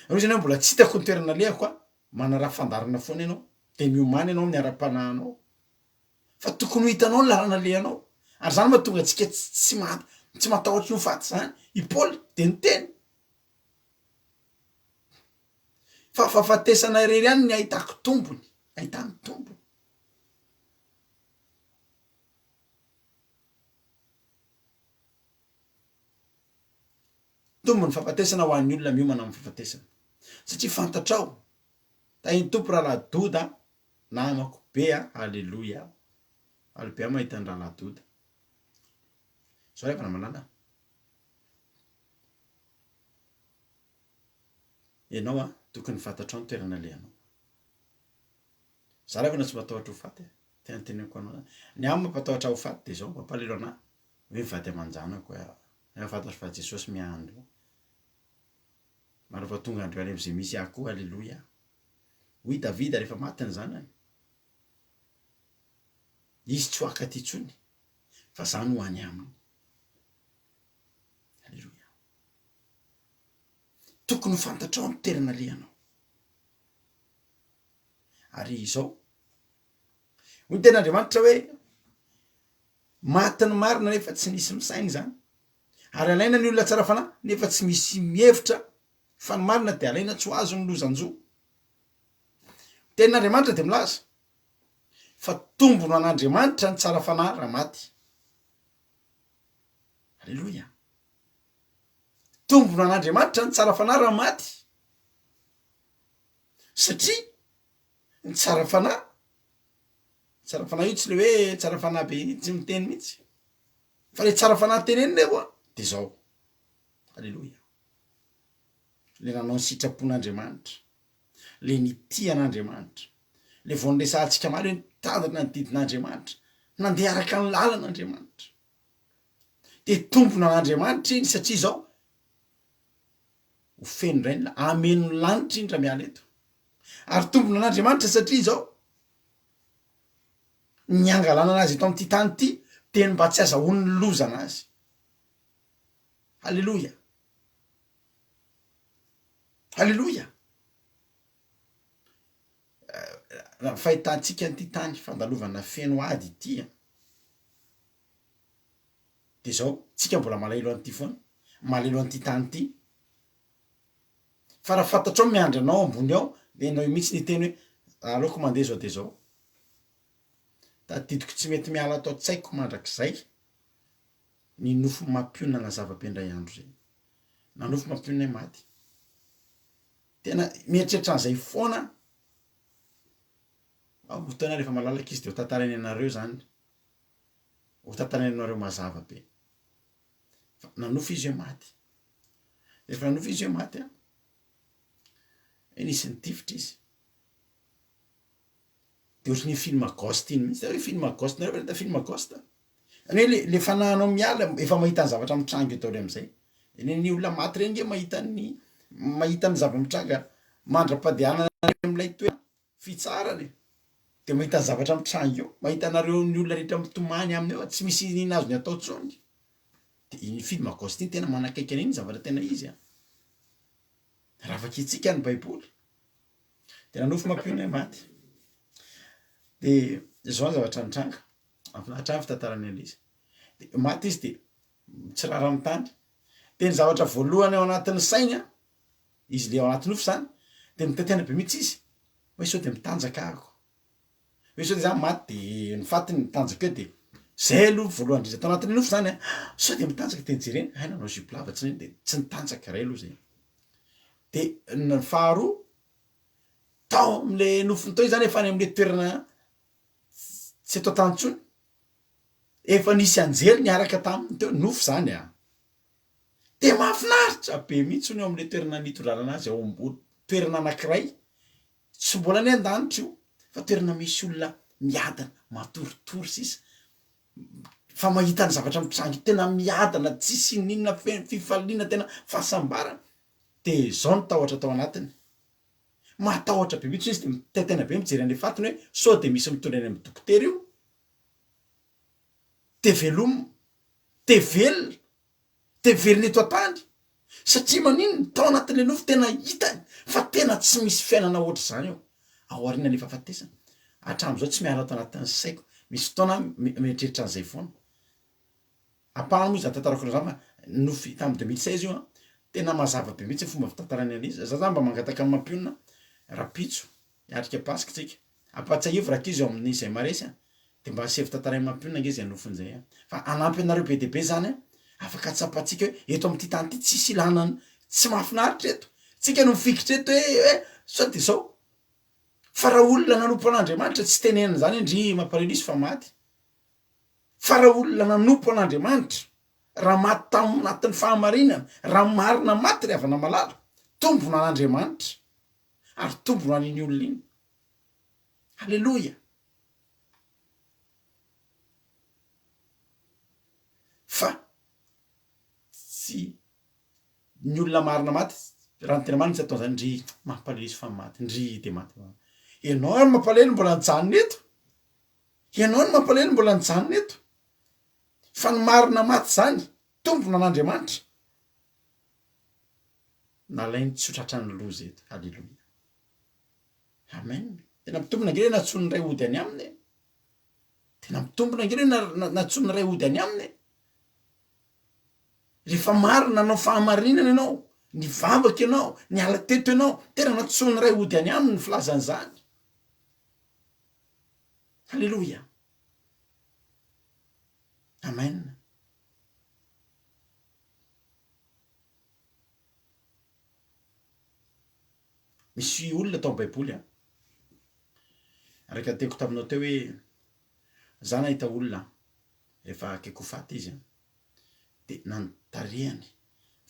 Raha ohatry hoe mbola tsy hitako ny toerana alehako an, manaraha fandaharana foana ianao, de miomàna ianao amin'ny ara-panahinao, fa tokony ho hitanao ny lalana alehanao, ary zany mahatonga antsika tsy tsy matahotra ny ho faty zany, i Paoly de niteny fa fahafatesana irery ihany ny ahitako tombony, ahitany tombony. Tombony ny fahafatesana ho an'ny olona miomana amin'ny fahafatesana. Satria fantatrao, tahin'ny Tompo Rahalahy Doda, namako be a, Aleloia. Faly be aho mahita an'i Rahalahy Doda. Zao ry havana malala a. Ianao a, tokony fantatrao ny toerana alehanao. Za ry havana tsy matahotra ho faty e, tena teneniko anao zany. Ny ahy mampatahotra ho faty de zao, mampalahelo anah hoe ny vady aman-janako hoe nefa fantatro fa Jesosy miandry eo. Ary efa tonga andro any am'zay misy ahy koa, aleloia. Hoy Davida rehefa maty ny zanany, izy tsy ho akaty intsony fa za no ho any aminy. Aleloia. Tokony ho fantatrao ny toerana alehanao. Ary izao, hoy ny tenin'Andriamanitra hoe, Maty ny marina nefa tsy misy misaina izany, ary alaina ny olona tsara fanahy nefa tsy misy mihevitra fa ny marina dia alaina tsy ho azo ny lozan-jo. Ny tenin'Andriamanitra dia milaza fa tombony ho an'Andriamanitra ny tsara fanahy raha maty. Aleloia! Tombony ho an'Andriamanitra ny tsara fanahy raha maty. Satria ny tsara fanahy, tsara fanahy io tsy le hoe tsara fanahy be tsy miteny mihitsy, fa le tsara fanahy tenenina eo an, de zao, aleloia, le nanao ny sitrapon'Andriamanitra, le nitia an'Andriamanitra, le vao niresahantsika omaly hoe nitandrina ny didin'Andriamanitra, nandeha araka ny lalan'Andriamanitra, de tompona an'Andriamanitra iny satria zao. Ho feno indray ny hameno ny lanitra iny raha miala eto. Ary tombony an'Andriamanitra satria izao, ny hangalana anazy eto amin'ity tany ity dia ny mba tsy azahoany ny loza anazy. Haleloia! Haleloia! Raha ny fahitantsika an'ity tany fandalovana feno ady ity an, de zao, tsika mbola malahelo an'ity foana, malahelo an'ity tany ity, fa raha fantatrao miandry anao ambony ao de enao mihitsy ny hiteny hoe aleoko mandeha zao de zao, tadidiko tsy mety miala ato an-tsaiko mandrakizay ny nofy mampionona nazava be indray andro zay, nanofy mampionona ahy maty. Tena mieritreritra an'izay foana aho, fotoana rehefa malalaka izy de ho tantarainy anareo zany, ho tantarainy anareo mazava be. Fa nanofy izy hoe maty, rehefa nanofy izy hoe maty an, hoe nisy nitifitra izy, de ohatran'iny film ghost iny mihitsy, hitanareo film ghost, nareo ve nahita film ghost? Zany hoe le le fanahinao miala efa mahita ny zavatra mitranga eo daholo am'zay, ny ny olona maty reny nge mahita ny mahita ny zava-mitranga mandra-pandehanana any am'lay toerana fitsarana e, de mahita ny zavatra mitranga eo, mahita anareo ny olona rehetra mitomany aminy eo, tsy misy iniana azony atao tsony, de iny film ghost iny tena manakaiky an'iny zavatra tena izy an, raha vakintsika ny baiboly de nanofy mampionona hoe maty, de zao ny zavatra nitranga. Mahafinaritra ahy ny fitantarany an'izy. De maty izy de mitsirara amin'ny tany. De ny zavatra voalohany ao anatin'ny sainy an, izy le ao anaty nofy zany, de mitaintaina be mihitsy izy hoe sao de mitanjaka ahako, hoe sao de za maty de ny fatiny mitanjaka eo de zay aloha voalohany indrindra tao anatin'ny nofy zany an, sao de mitanjaka de nijereny, hay nanao jupe lava tsy de tsy nitanjaka ray aloha zay. De ny faharoa, tao am'le nofiny tao izy zany efa any am'le toerana Tsy eto an-tany intsony. Efa nisy anjely niaraka taminy teo, nofy zany a! De mahafinaritra be mihitsy hono eo amle toerana nitondrana anazy ao ambony, toerana anakiray, tsy mbola any an-danitra io, fa toerana misy olona miadana, matoritory sisa, fa mahita ny zavatra mitranga io, tena miadana, tsisy inoninona, feno fifaliana, tena fahasambarana, de zao ny tahotra tao anatiny. Matahotra be mihitsy izy de mitaintaina be mijery an'le fatiny hoe sao de misy mitondra eny amin'ny dokotera io de velomina, de velona, de velona eto an-tany satria maninona tao anatin'le nofy tena hitany fa tena tsy misy fiainana ohatr'izany eo aorianan'le fahafatesana, hatramin'izao tsy miala ato anatin'ny saiko, misy fotoana aho mieritreritra an'izay foana. Ampahany moa izany tantarako an'izany fa nofy tamin'ny 2016 io an, tena mazava be mihitsy ny fomba fitantarany an'izy, za zany mba mangataka amin'ny mampionona rapitso hiatrika paska tsika, ampahatsiahivo rankizy eo amin'ny izay maresy an, de mba asevo tantarain'ny mampionona ange izay nofiny izay an, fa hanampy anareo be dia be zany an, afaka tsapantsika hoe eto amin'ity tany ity tsisy ilana ny tsy mahafinaritra eto, tsika no mifikitra eto hoe hoe sao de zao, fa raha olona nanompo an'Andriamanitra tsy tenenina zany hoe ndry mampalahelo izy fa maty, Fa raha olona nanompo an'Andriamanitra, raha maty tao anatin'ny fahamarinana, raha marina maty ry havana malala, tombony ho an'Andriamanitra, ary tombony ho an'iny olona iny. Aleloia! Fa tsy ny olona marina maty, raha ny tena marina tsy atao an'izany, ndry mampalahelo izy fa maty, ndry de maty. Ianao ary mampalahelo mbola nijanona eto. Ianao no mampalahelo mbola nijanona eto fa ny marina maty zany tombona an'Andriamanitra nalainy tsy ho tratran'ny loza eto haleloia amen tena mitombina ange le nantsoin'ny ray hody any aminy e tena mitombina ange le nantsoin'ny ray hody any aminy e rehefa marina nanao fahamarinana ianao nivavaka ianao niala teto ianao tena nantsoin'ny ray hody any aminy ny filazan'izany Aleloia! Amen! Misy olona tao am-baiboly an, araka ny teniko taminao teo hoe za nahita olona rehefa akaiky ho faty izy an, de na ny tarehany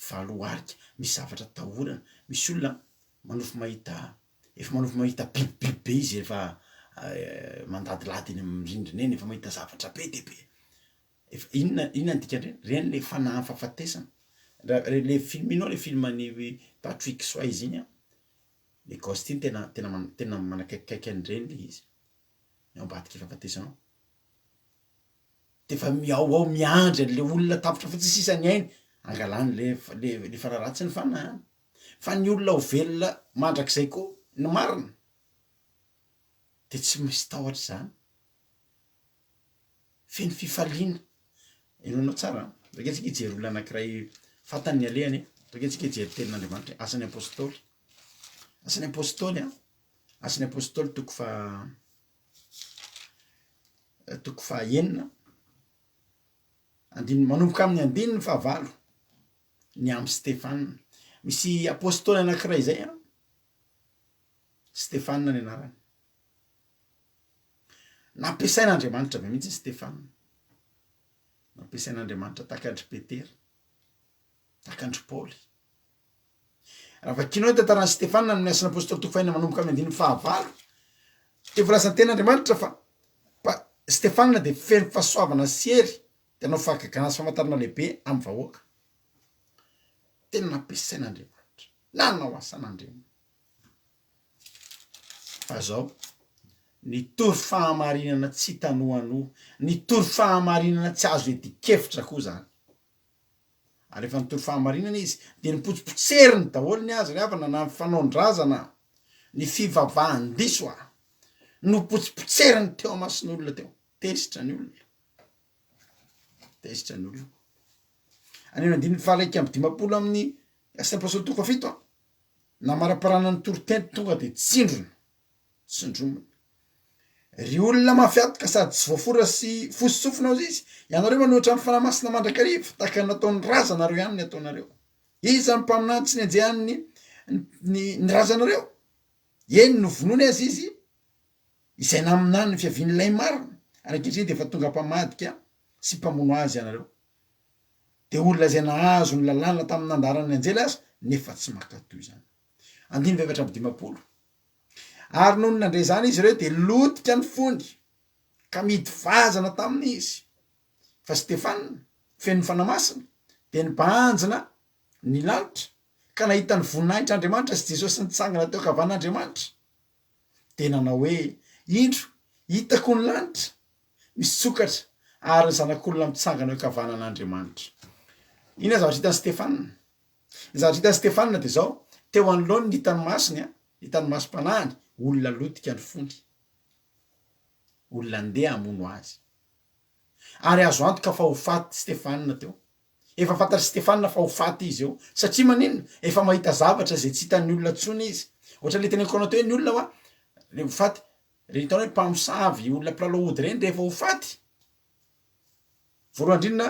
valo arika, misy zavatra atahorana, misy olona manofy mahita Efa manofy mahita bibibiby be izy efa mandadilady eny amin'ny rindrina eny, efa mahita zavatra be dia be. Efa inona inona ny dikan'ireny? Ireny le fanahin'ny fahafatesana. Raha le film iny le film an'i Patrick Swayze iny an, le Ghost iny tena tena tena manakaikikaiky an'ireny le izy, ny ao ambadiky fahafatesana ao. De efa miao ao miandry an'le olona tapitra fotsiny sisa ny ainy, angalany le le le fanahy ratsy ny fanahiny. Fa ny olona ho velona mandrakizay koa, ny marina, de tsy misy tahotra izany. Feno fifaliana. Henoinao tsara an! Ndao ange tsika hijery olona anankiray fantany ny alehany e! Ndao ange tsika hijery tenin'Andriamanitra e! Asan'ny Apôstôly, Asan'ny Apôstôly an, Asan'ny Apôstôly toko faha toko fahaenina, andininy manomboka amin'ny andininy fahavalo, ny amin'i Stefana. Misy apôstôly anankiray zay an, Stefana ny anarany. Nampiasain'Andriamanitra be mihitsy i Stefana. Nampiasain'Andriamanitra tahaka an-dry Petera, tahaka an-dry Paoly. Raha vakinao ny tantaran'i Stefana amin'ny Asan'ny Apôstôly toko fahenina manomboka amin'ny andininy fahavalo, dia voalazan'ny tenin'Andriamanitra fa fa Stefana dia feno fahasoavana sy hery, dia nanao fahagagana sy famantarana lehibe amin'ny vahoaka. Tena nampiasain'Andriamanitra, nanao asan'Andriamanitra. Fa zao, nitory fahamarinana tsy hita noanoa, nitory fahamarinana tsy azo iadian-kevitra koa zany. Ary rehefa nitory fahamarinana izy, dia nipotsipotseriny daholo ny azy ry havana, na ny fanaon-drazana, ny fivavahan-diso a! Nopotsipotseriny teo amason'olona teo. Tezitra ny olona. Tezitra ny olona. Any amin'ny andininy faha 51 amin'ny Asan'ny Apostoly toko fahafito a! Namaraparana ny toriteny tonga dia tsindrona, tsindromina. Ry olona mafy hatoka sady tsy voafora sy fotsy sofina hozy izy, ianareo manohitra ny Fanahy Masina mandrakariva, tahaka ny nataon'ny razanareo ihany ny ataonareo. Iza no mpaminany tsy nenjehan'ny ny ny razanareo? Eny, novonoiny aza izy, izay naminany ny fiavian'ilay marina, ary ankehitriny dia efa tonga mpamadika sy mpamono azy ianareo. Dia olona izay nahazo ny lalàna tamin'ny nandaharan'ny anjely aza, nefa tsy mankatò izany. Andininy faha-54. Ary nony nandre izany izy ireo, dia lotika ny fony, ka mihidy vazana taminy izy. Fa Stefana, feno ny Fanahy Masina, dia nibanjina ny lanitra, ka nahita ny voninahitr'Andriamanitra sy Jesosy nitsangana teo ankavanan'Andriamanitra. Dia nanao hoe, Indro, hitako ny lanitra, misokatra ary ny Zanak'olona mitsangana eo ankavanan'Andriamanitra. Inona ny zavatra hitan'i Stefana? Ny zavatra hitan'i Stefana dia izao, teo anoloany ny hitan'ny masony, hitan'ny masom-panahiny, olona lotika ny fony. Olona ndeha hamono azy. Ary azo antoka fa ho faty Stefana teo. Efa fantatr'i Stefana fa ho faty izy eo. Satria maninona? Efa mahita zavatra izay tsy hitan'ny olona intsony izy. Ohatran'ilay teneniko anao teo hoe ny olona hoa, le ho faty, Ireny hitanao hoe mpamosavy, olona mpilalao ody ireny rehefa ho faty, voalohany indrindra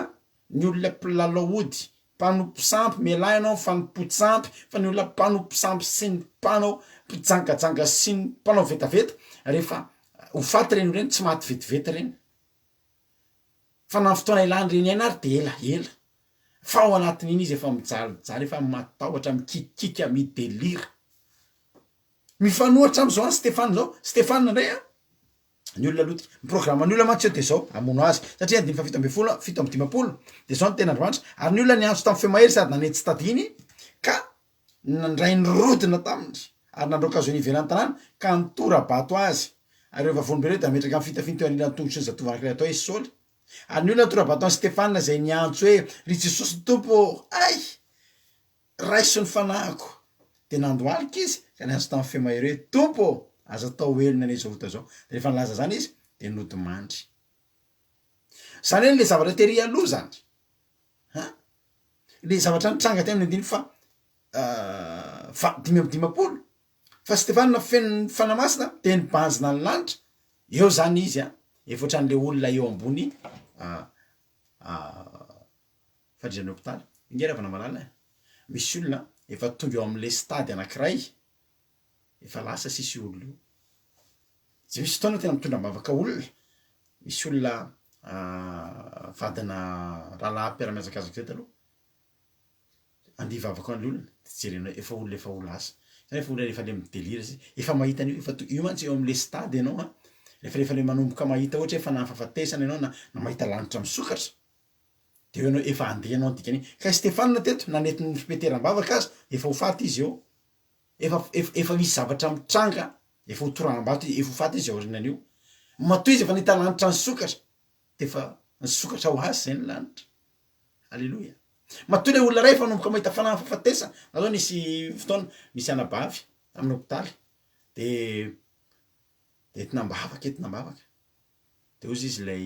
ny olona mpilalao ody, mpanompo sampy, mialà ianao amin'ny fanompoan-tsampy fa ny olona mpanompo sampy sy ny mpanao mpijangajanga sy ny mpanao vetaveta rehefa ho faty ireny olona ireny tsy maty vetivety ireny fa na ny fotoana ilany ireny aina ary de ela ela fa ao anatin'iny izy efa mijalijaly efa matahotra mikikika midelira Mifanohitra amin'izao an'i Stefana izao, Stefana indray an, ny olona lotika, ny programan'ny olona mantsy eo dia izao, hamono azy, satria andininy faha 17, 57, dia izao ny tenin'Andriamanitra, ary ny olona niantso tamin'ny feo mahery sady nanetsy tadiny ka nandray ny rodina taminy, ary nandroaka azy ho eny ivelan'ny tanàna, ka nitora-bato azy. Ary ireo vavolombelona ireo dia nametraka ny fitafiany teo anilan'ny tongotry ny zatovo anankiray atao hoe Saoly. Ary ny olona nitora-bato an'i Stefana izay niantso hoe, Ry Jesosy Tompo ô, hay! Raiso ny fanahiko. Dia nandohalika izy ka niantso tamin'ny feo mahery hoe, Tompo ô, aza atao helony anie izao ota izao. Dia rehefa nilaza izany izy, dia nodimandry. Izany hoe ilay zavatra tery aloha izany, an, ilay zavatra nitranga teny amin'ny andininy faha faha 55, fa Stefana feno ny Fanahy Masina dia nibanjina ny lanitra, eo izany izy an, efa ohatran'ilay olona eo ambony Fandrian'ny hopitaly. Ingahy Ravana malala eh! Misy olona efa tonga eo amin'ilay stade anankiray, efa lasa sisa io olona io. Tsy misy fotoana tena mitondra am-bavaka olona, misy olona vadina rahalahy mpiara-mihazakazaka zay taloha, andeha hivavaka ho an'ilay olona, de jerenao efa olona efa ho lasa, zany efa olona efa le mi-delire zay, efa mahita an'io, efa to- io mantsy eo amin'le stade ianao an, rehefa rehefa le manomboka mahita ohatra hoe efa nahafahafatesana ianao na na mahita lanitra misokatra. De eo ianao efa handeha ianao ny dikan'iny. Ka i Stefana teto na nentin'i ry Petera am-bavaka aza efa ho faty izy eo. Efa efa efa misy zavatra mitranga, efa ho toraham-bato izy, efa ho faty izy aorianan'io. Matoa izy efa nahita lanitra nisokatra de efa nisokatra ho azy zay ny lanitra. Aleloia. Matoa ilay olona iray efa nanomboka mahita fanahy fahafatesana, za zao nisy fotoana nisy anabavy tamin'ny hopitaly de de entina am-bavaka, entina am-bavaka. De hozy izy ilay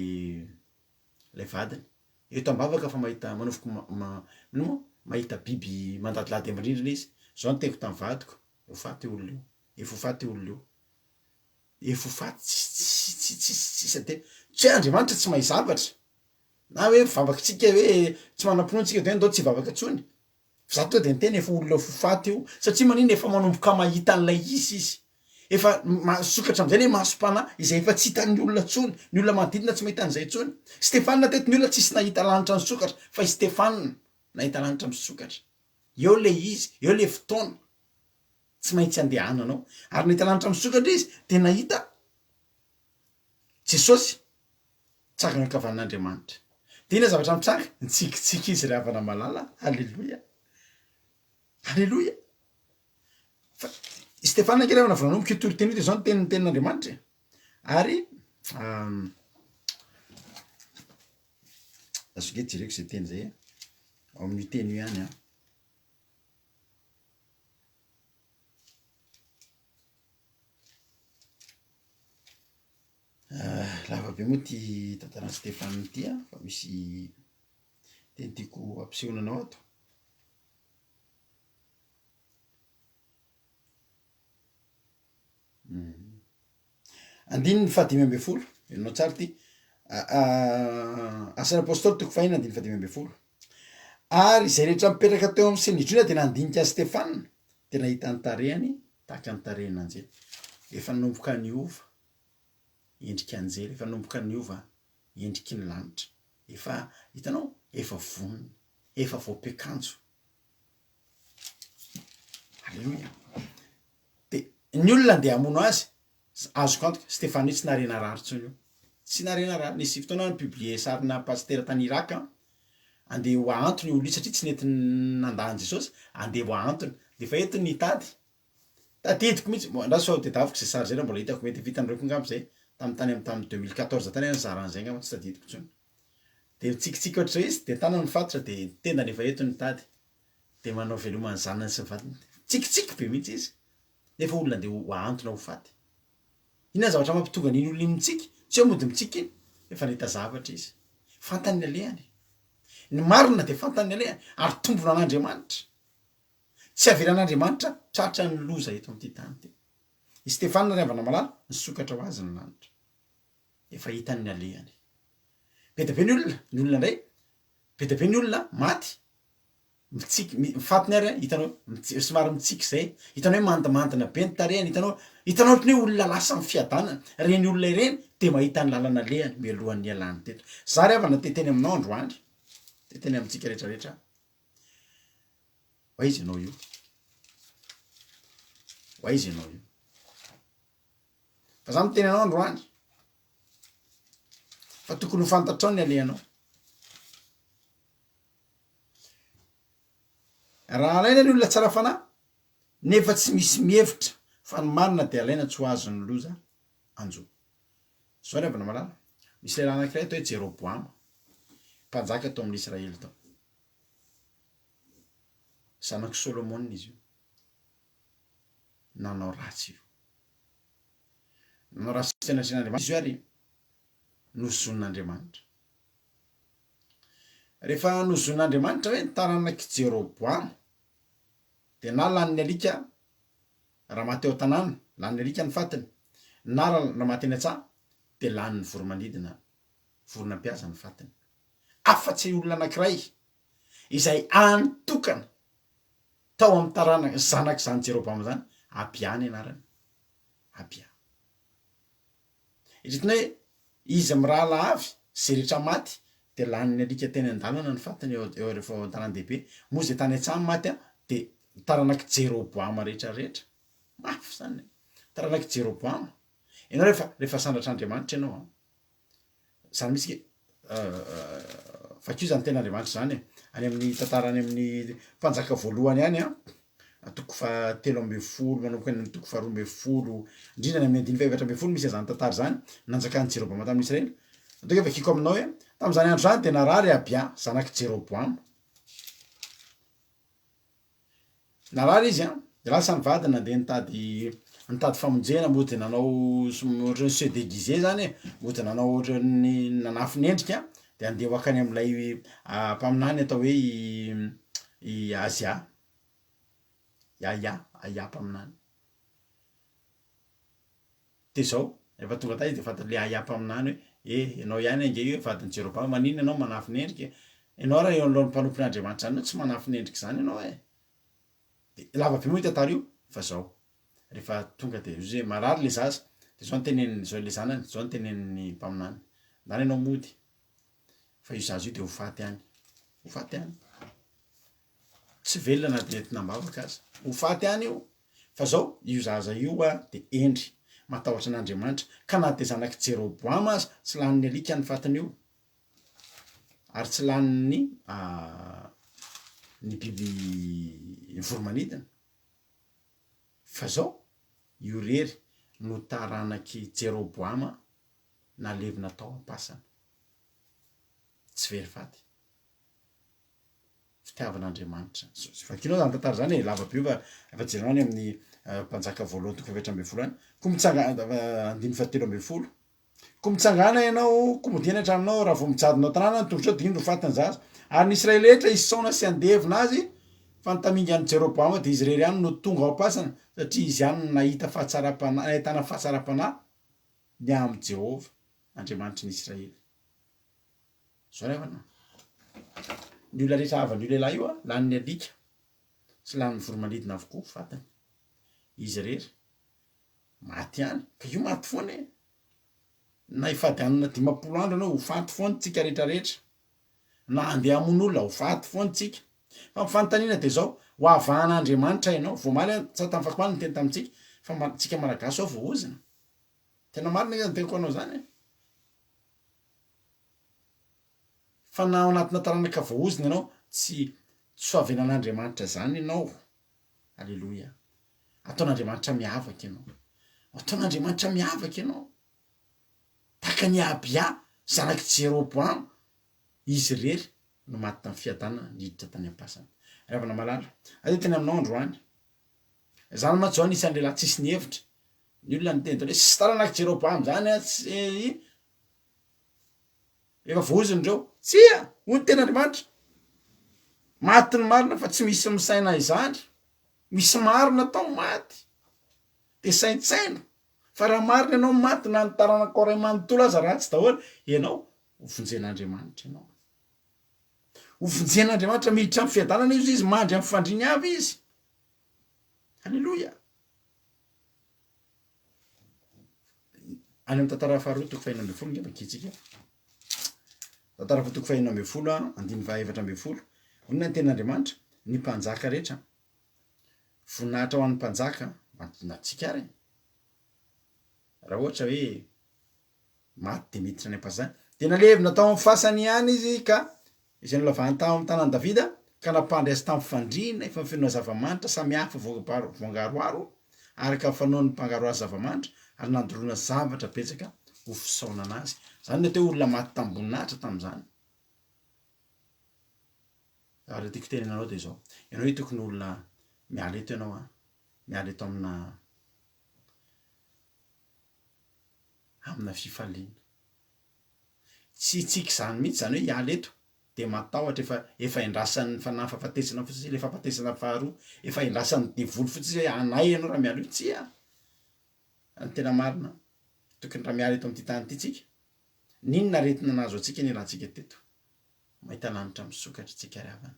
ilay vadiny, eto am-bavaka fa mahita manofiko ma- ma- ino moa mahita biby mandadilady amin'ny rindrina izy, zao ny teniko tamin'ny vadiko, ho faty io olona io, efa ho faty io olona io, efa ho faty tsisy tsisy tsisy tsisy tsisy ate, tsy hoe Andriamanitra tsy mahay zavatra, na hoe mivavaka tsika hoe tsy manam-pinoana tsika de hoe ndao tsy hivavaka intsony, fa za tonga de niteny efa olona ho faty io, satria manina efa manomboka mahita an'ilay izy izy, efa misokatra am'zay le masom-panahy izay efa tsy hitan'ny olona intsony, ny olona manodidina tsy mahita an'izay intsony, Stefana teto ny olona tsisy nahita lanitra nisokatra fa i Stefana nahita lanitra misokatra, eo le izy, eo le fotoana tsy maintsy andehananao, ary nahita lanitra misokatra izy de nahita Jesosy tsangana ankavanan'Andriamanitra. Dia inona zavatra mitranga? Nitsikitsiky izy ry havana malala. Aleloia. Aleloia. Fa i Stefana ange ry havana vao nanomboka io toriteny io dia izao ny tenin'ny tenin'Andriamanitra e. Ary azo ange jereko izay teny izay e. Ao amin'io teny io ihany an. Lava be moa ty tantaran'i Stefana ity an, fa misy teny tiako hampisehoana anao ato. Andininy fahadimy ambin'ny folo, henonao tsara ity, Asan'ny Apôstôly toko fahiny andininy fahadimy ambin'ny folo. Ary izay rehetra mipetraka teo amin'ny Synedriona dia nandinika an'i Stefana, dia nahita ny tarehiny tahaka ny tarehin'anjely. Efa nanomboka niova endrika anjely, efa nanomboka niova endriky ny lanitra. Efa, hitanao, efa vonona, efa voampiakanjo. Aleloia. De ny olona andeha hamono azy, azoko antoka, Stefano io tsy nahare narary intsony io. Tsy nahare narary. Nisy fotoana aho ni-publier sarina pasitera tany Irak an, andeha ho ahantona io olona io satria tsy nety nandà an'i Jesosy, andeha ho ahantona. De efa eto ny tady. Tadidiko mihitsy, bon andraso fa ho tedaviko zay sary zay raha mbola hitako, mety efa hitanareo koa angamba zay, tamin'ny tany amin'ny tamin'ny 2014 tany aho nizara an'izay angamba, tsy tadidiko intsony. De mitsikitsiky ohatr'izao izy, de tanany mifatotra, de tendany efa eto ny tady. De manao veloma ny zanany sy ny vadiny, mitsikitsiky be mihitsy izy, nefa olona andeha ho ahantona ho faty. Inona ny zavatra mampitonga an'iny olona iny mitsiky? Tsy hoe mody mitsiky iny, efa nahita zavatra izy. Fantany ny alehany. Ny marina dia fantany ny alehany, ary tombona an'Andriamanitra. Tsy avelan'Andriamanitra tratran'ny loza eto amin'ity tany ity. I Stefana ry havana malala, nisokatra ho azy ny lanitra. Efa hitany ny alehany. Be dia be ny olona, ny olona indray, be dia be ny olona maty, mitsiky, ny fatiny ary an, hitanao, somary mitsiky izay, hitanao hoe mandimandina be ny tarehiny, hitanao, hitanao ohatran'ny hoe olona lasa amin'ny fiadanana, ireny olona ireny dia mahita ny lalana alehany mialohan'ny hialany teto. Za ry havana te hiteny aminao androany, te hiteny amintsika rehetra rehetra aho, ho aiza ianao io? Ho aiza ianao io? Fa za miteny anao androany fa tokony ho fantatrao ny alehanao. Raha alaina ny olona tsara fanahy nefa tsy misy mihevitra fa ny marina dia alaina tsy ho azon'ny loza hanjo. Zao ry havana malala, misy lehilahy anankiray atao hoe Jeroboama, mpanjaka tao amin'ny Israely tao. Zanak'i Solomona izy io. Nanao ratsy io. Nanao ratsy teo anatrehan'Andriamanitra izy io ary nozonin'Andriamanitra. Rehefa nozonin'Andriamanitra hoe ny taranak'i Jeroboama dia na lanin'ny alika raha maty ao an-tanàna, lanin'ny alika ny fatiny, na raha maty eny an-tsaha dia lanin'ny voromanidina, vorona mpihaza ny fatiny. Afa-tsy olona anankiray izay hany tokana tao amin'ny taranaka, zanak'izany Jeroboama izany, Abia ny anarany. Abia. Eritreretina hoe izy mirahalahy avy, izay rehetra maty dia lanin'ny alika teny an-dalana ny fatiny eo eo rehefa ao an-tanàn-dehibe. Moa izay tany an-tsaha maty an, dia taranak'i Jeroboama rehetra rehetra. Mafy izany e! Taranak'i Jeroboama. Ianao rehefa rehefa sandratr'Andriamanitra ianao an, izany mihitsy ke. Vakio izany tenin'Andriamanitra izany e. Any amin'ny tantara any amin'ny mpanjaka voalohany any an, toko fahatelo ambin'ny folo manomboka any amin'ny toko faharoa ambin'ny folo, indrindra any amin'ny andininy faha-14 misy an'izany tantara izany, nanjakan'i Jeroboama tamin'ny Israely. Ataoko hoe vakiko aminao hoe, tamin'izany andro izany dia narary Abia, zanak'i Jeroboama. Narary izy an, de lasa ny vadiny nandeha nitady nitady famonjena, mody nanao ohatran'ny se déguiser zany e, mody nanao ohatran'ny nanafina endrika de andeha ho akany amin'ilay mpaminany atao hoe i i Azia, i Ahia, Ahia mpaminany. De zao, rehefa tonga tany izy de fantatr'le Ahia mpaminany hoe, eh, ianao ihany ange io e, vadin'i Jeroboama, maninona ianao manafina endrika e? Ianao raha eo anoloan'ny mpanompon'Andriamanitra izany ianao tsy manafina endrika izany ianao e! De lava be moa io tantara io, fa zao, rehefa tonga de ozy hoe marary le zaza, de zao no teneniny, zao le zanany, zao no tenenin'ny mpaminany, ndana ianao mody, fa io zaza io de ho faty any, ho faty any, tsy velona na de entina am-bavaka aza, ho faty any io. Fa zao, io zaza io hoa de hendry, matahotra an'Andriamanitra, ka na de zanak'i Jeroboama aza tsy lanin'ny alika ny fatin'io, ary tsy lanin'ny ny biby ny voro-manidina. Fa zao, io rery no taranak'i Jeroboama nalevina tao am-pasana. Tsy very faty. Fitiavan'Andriamanitra. Vakinao zany tantara zany e, lava be io fa efa jerenao any amin'ny Mpanjaka voalohany toko faha-14 any. Koa mitsanga andininy fahatelo ambin'ny folo. Koa mitsangàna ianao, koa modia any an-tranonao, raha vao mijadona ao an-tanàna ny tongotrao dia indro ho faty ny zaza. Ary ny Israely rehetra hisaona sy handevina azy, fa ny tamingan'i Jeroboama dia izy irery ihany no tonga ao am-pasana, satria izy ihany no nahita fahatsaram-panahy, nahitana fahatsaram-panahy ny amin'i Jehovah, Andriamanitry ny Israely. Zao ry havana, ny olona rehetra havan'io lehilahy io an, lanin'ny alika sy lanin'ny voromanidina avokoa fatiny. Izy irery, maty ihany, ka io maty foana e! Na hifady hanina 50 andro ianao, ho faty foana tsika rehetra rehetra. Na handeha hamono olona, ho faty foana tsika. Fa ny fanontaniana dia zao, ho havahan'Andriamanitra ianao. Vao omaly aho, tsa tamin'ny fakomaly niteny tamintsika, fa tsika Malagasy ao voaozona. Tena marina ange zany teniko anao zany e! Fa na ao anatina taranaka voaozona ianao, tsy tsy ho avelan'Andriamanitra izany ianao. Aleloia. Ataon'Andriamanitra miavaka ianao. Ataon'Andriamanitra miavaka ianao. Tahaka an'i Abia, zanak'i Jeroboama, izy irery no maty tamin'ny fiadanana niditra tany am-pasana. Ry havana malala, aza hiteny aminao androany. Izany mantsy izao anisan'ny lehilahy tsisy nihevitra. Ny olona niteny tao hoe, tsy taranak'i Jeroboama izany an, tsy Efa voaozona ireo. Tsia! Hoy ny tenin'Andriamanitra. Maty ny marina fa tsy misy misaina izany. Misy marina tao maty. Dia saintsaino fa raha marina ianao maty na ny taranakao ray manontolo aza ratsy daholo, ianao ho vonjen'Andriamanitra ianao. Ho vonjen'Andriamanitra miditra amin'ny fiadanana izy izy, mandry amin'ny fandriany avy izy. Aleloia. Any amin'ny tantara faharoa toko fahenina ambin'ny folo nge vakintsika. Tantara faharoa toko fahenina ambin'ny folo a, andininy fahaefatra ambin'ny folo. Inona ny tenin'Andriamanitra? Ny mpanjaka rehetra, voninahitra ho an'ny mpanjaka, na tsika ary e. Raha ohatra hoe Maty dia miditra any am-pasana. Dia nalevina tao amin'ny fasany ihany izy ka izay nolavahany tao amin'ny tanàn'i Davida, ka nampandry azy tamin'ny fandriana efa nofenoina zava-manitra samihafa voangaroharo, araka ny fanaon'ny mpangaroharo zava-manitra, ary nandoroana zavatra betsaka ho fisaonana azy. Izany no atao hoe olona maty tamim-boninahitra tamin'izany. Ary tiako tenenina anao dia izao, ianao io tokony olona miala eto ianao an, miala eto amina amina fifaliana. Tsy hitsiky izany mihitsy izany hoe hiala eto dia matahotra efa efa endrasan'ny fanahy fahafatesana fotsiny ilay fahafatesana faharoa, efa endrasan'ny devoly fotsiny hoe hanay ianao raha miala eo. Tsia! Raha ny tena marina, tokony raha miala eto amin'ity tany ity tsika, n'inona aretina nahazo antsika nialantsika teto, mahita lanitra misokatra tsika ry havana.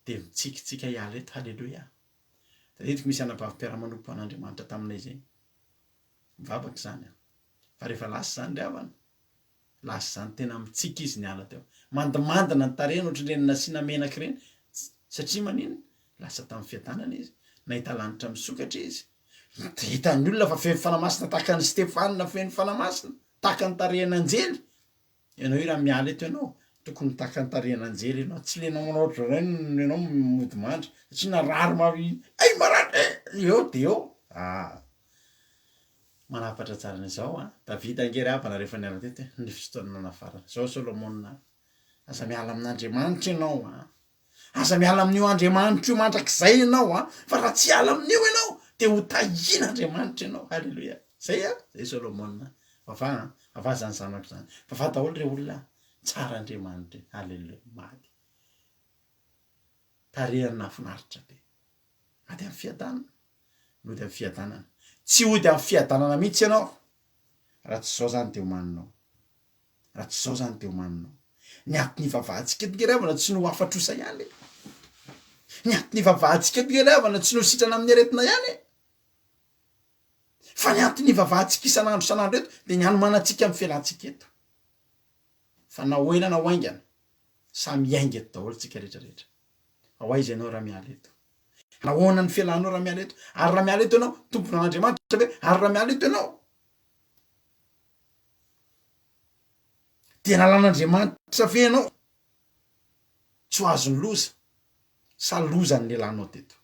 Dia mitsiky tsika hiala eto, haleloia! Tadidiko misy anabavy mpiara-manompo an'Andriamanitra taminay izay. Mivavaka izany an. Fa rehefa lasa izany ry havana, lasa izany tena mitsiky izy niala teo. Mandimandina ny tarehiny ohatran'ireny nasiana menaka ireny. Satria maninona? Lasa tamin'ny fiadanana izy. Nahita lanitra misokatra izy. Hitan'ny olona fa feno fanahy masina tahaka an'i Stefana feno fanahy masina, tahaka ny tarehin'anjely. Ianao io raha miala eto ianao, tokony takantarehan'anjely ianao, tsy le ianao manao ohatr'izao indray no ianao mody mandry, satria narary mafy, hay marary eh! Eo de eo, ah! Manafatra tsara an'izao an! Davida ange ry havana rehefa niala teto e, ny fotoana nanafarana. Izao Solomona an! Aza miala amin'Andriamanitra ianao an! Aza miala amin'io Andriamanitra io mandrakizay ianao an! Fa raha tsy hiala amin'io ianao dia ho tahian'Andriamanitra ianao. Haleloia! Zay an! Zay Solomona. Vavaha an! Vavaha zany zanako zany. Vavaha daholo re olona an! Tsara Andriamanitra e! Haleloia! Maty. Tarehiny nahafinaritra be. Maty amin'ny fiadanana. Nody amin'ny fiadanana. Tsy hody amin'ny fiadanana mihitsy ianao raha tsy izao zany dia omaninao. Raha tsy izao izany dia omaninao. Ny antony ivavahantsika eto nge ry havana tsy ny ho afa-trosa ihany e. Ny antony ivavahantsika eto nge ry havana tsy ny ho sitrana amin'ny aretina ihany e. Fa ny antony ivavahantsika isan'andro isan'andro eto dia ny hanomanantsika amin'ny fialantsika eto. Fa na ho ela na ho haingana, samy hiainga eto daholo tsika rehetra rehetra. Fa ho aiza ianao raha miala eto? Nahoana ny fialanao raha miala eto? Ary raha miala eto ianao, tomponan'Andriamanitra ve? Ary raha miala eto ianao, Dia nalan'Andriamanitra ve ianao tsy ho azon'ny loza sa loza ny nialanao teto?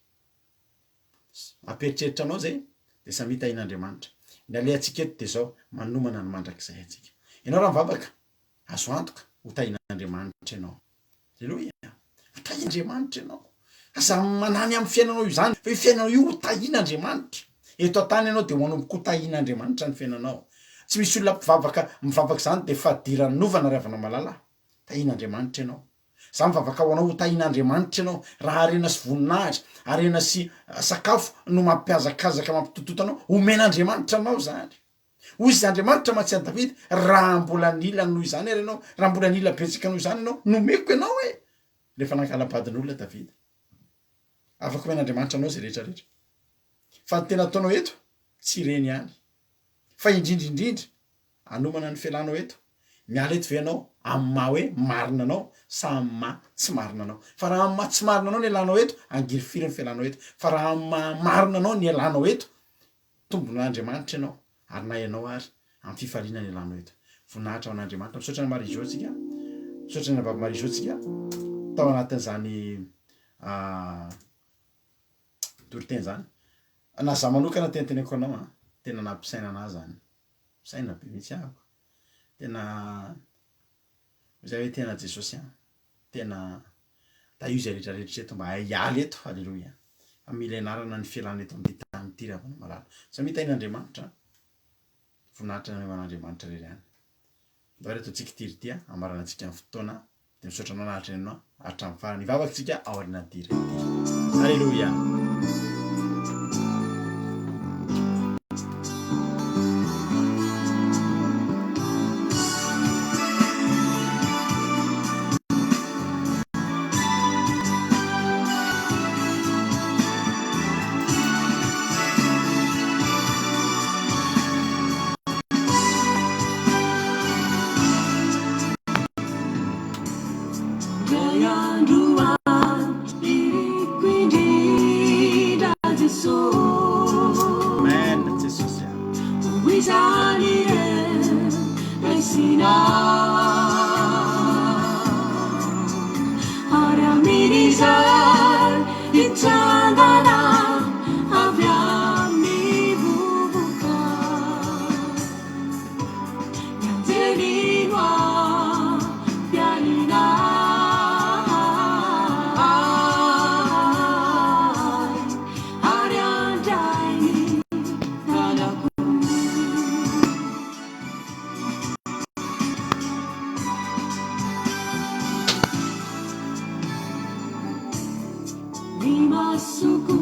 Mampieritreritra anao zay dia samia tahin'Andriamanitra. Ny alehantsika eto dia zao, manomana ny mandrakizay antsika. Ianao raha mivavaka, azo antoka ho tahin'Andriamanitra ianao. Aleloia! Ho tahian'Andriamanitra ianao. Aza manahy ny amin'ny fiainanao izany, fa io fiainanao io ho tahian'Andriamanitra. Eto an-tany ianao dia ho hanomboka ho tahian'Andriamanitra ny fiainanao. Tsy misy olona mpivavaka mivavaka izany dia fadiranovana ry havana malala. Tahian'Andriamanitra ianao. Za mivavaka ho anao ho tahian'Andriamanitra ianao. Raha harena sy voninahitra, harena sy sakafo no mampihazakazaka mampitototo anao, omen'Andriamanitra anao izany. Hoy izy, Andriamanitra mantsy an'i Davida, Raha mbola nila noho izany ary ianao, raha mbola nila betsaka noho izany ianao, nomeko ianao e! Rehefa nankala-badin'olona Davida. Afaka omen'Andriamanitra anao izay rehetra rehetra. Fa ny tena ataonao eto, tsy ireny ihany. Fa indrindra indrindra, hanomana ny fialanao eto. Miala eto ve ianao amin'ny maha hoe marina anao sa amin'ny maha tsy marina anao? Fa raha amin'ny maha tsy marina anao ny ialanao eto, hangirifiry ny fialanao eto. Fa raha amin'ny maha marina anao ny ialanao eto, Tombon'Andriamanitra ianao ary na ianao ary amin'ny fifaliana ny ialano eto. Voninahitra ho an'Andriamanitra. Misaotra an'i Marie Jo tsika. Misaotra ny vavy Marie Jo tsika tao anatin'izany toriteny izany. Na za manokana teniteneko anao an, tena nampisaina anah zany. Misaina be mihitsy ahako. Tena zay hoe tena Jesosy an. Tena tahio izay rehetra rehetra eto mba hahay hiala eto, Aleloia. Fa mila ianarana ny fialana eto amin'ity tany ity ry havana malala. Samia tahin'Andriamanitra an. Voninahitra ho an'Andriamanitra irery ihany. Ndao ary ataontsika ity ry ity an, hamaranantsika ny fotoana. Dia misaotra anao naharitra nihaino hatramin'ny farany. Hivavaka isika aorianan'ity hira ity. Aleloia. Indray andro any iriko indrindra Jesosy. Amen Jesosy a. Ho izany ireo raisina ary amin'izay hitsangana avy amin'ny vovoka. Ny anjely no hampialina ahy ary handray ny tanako. Ny masoko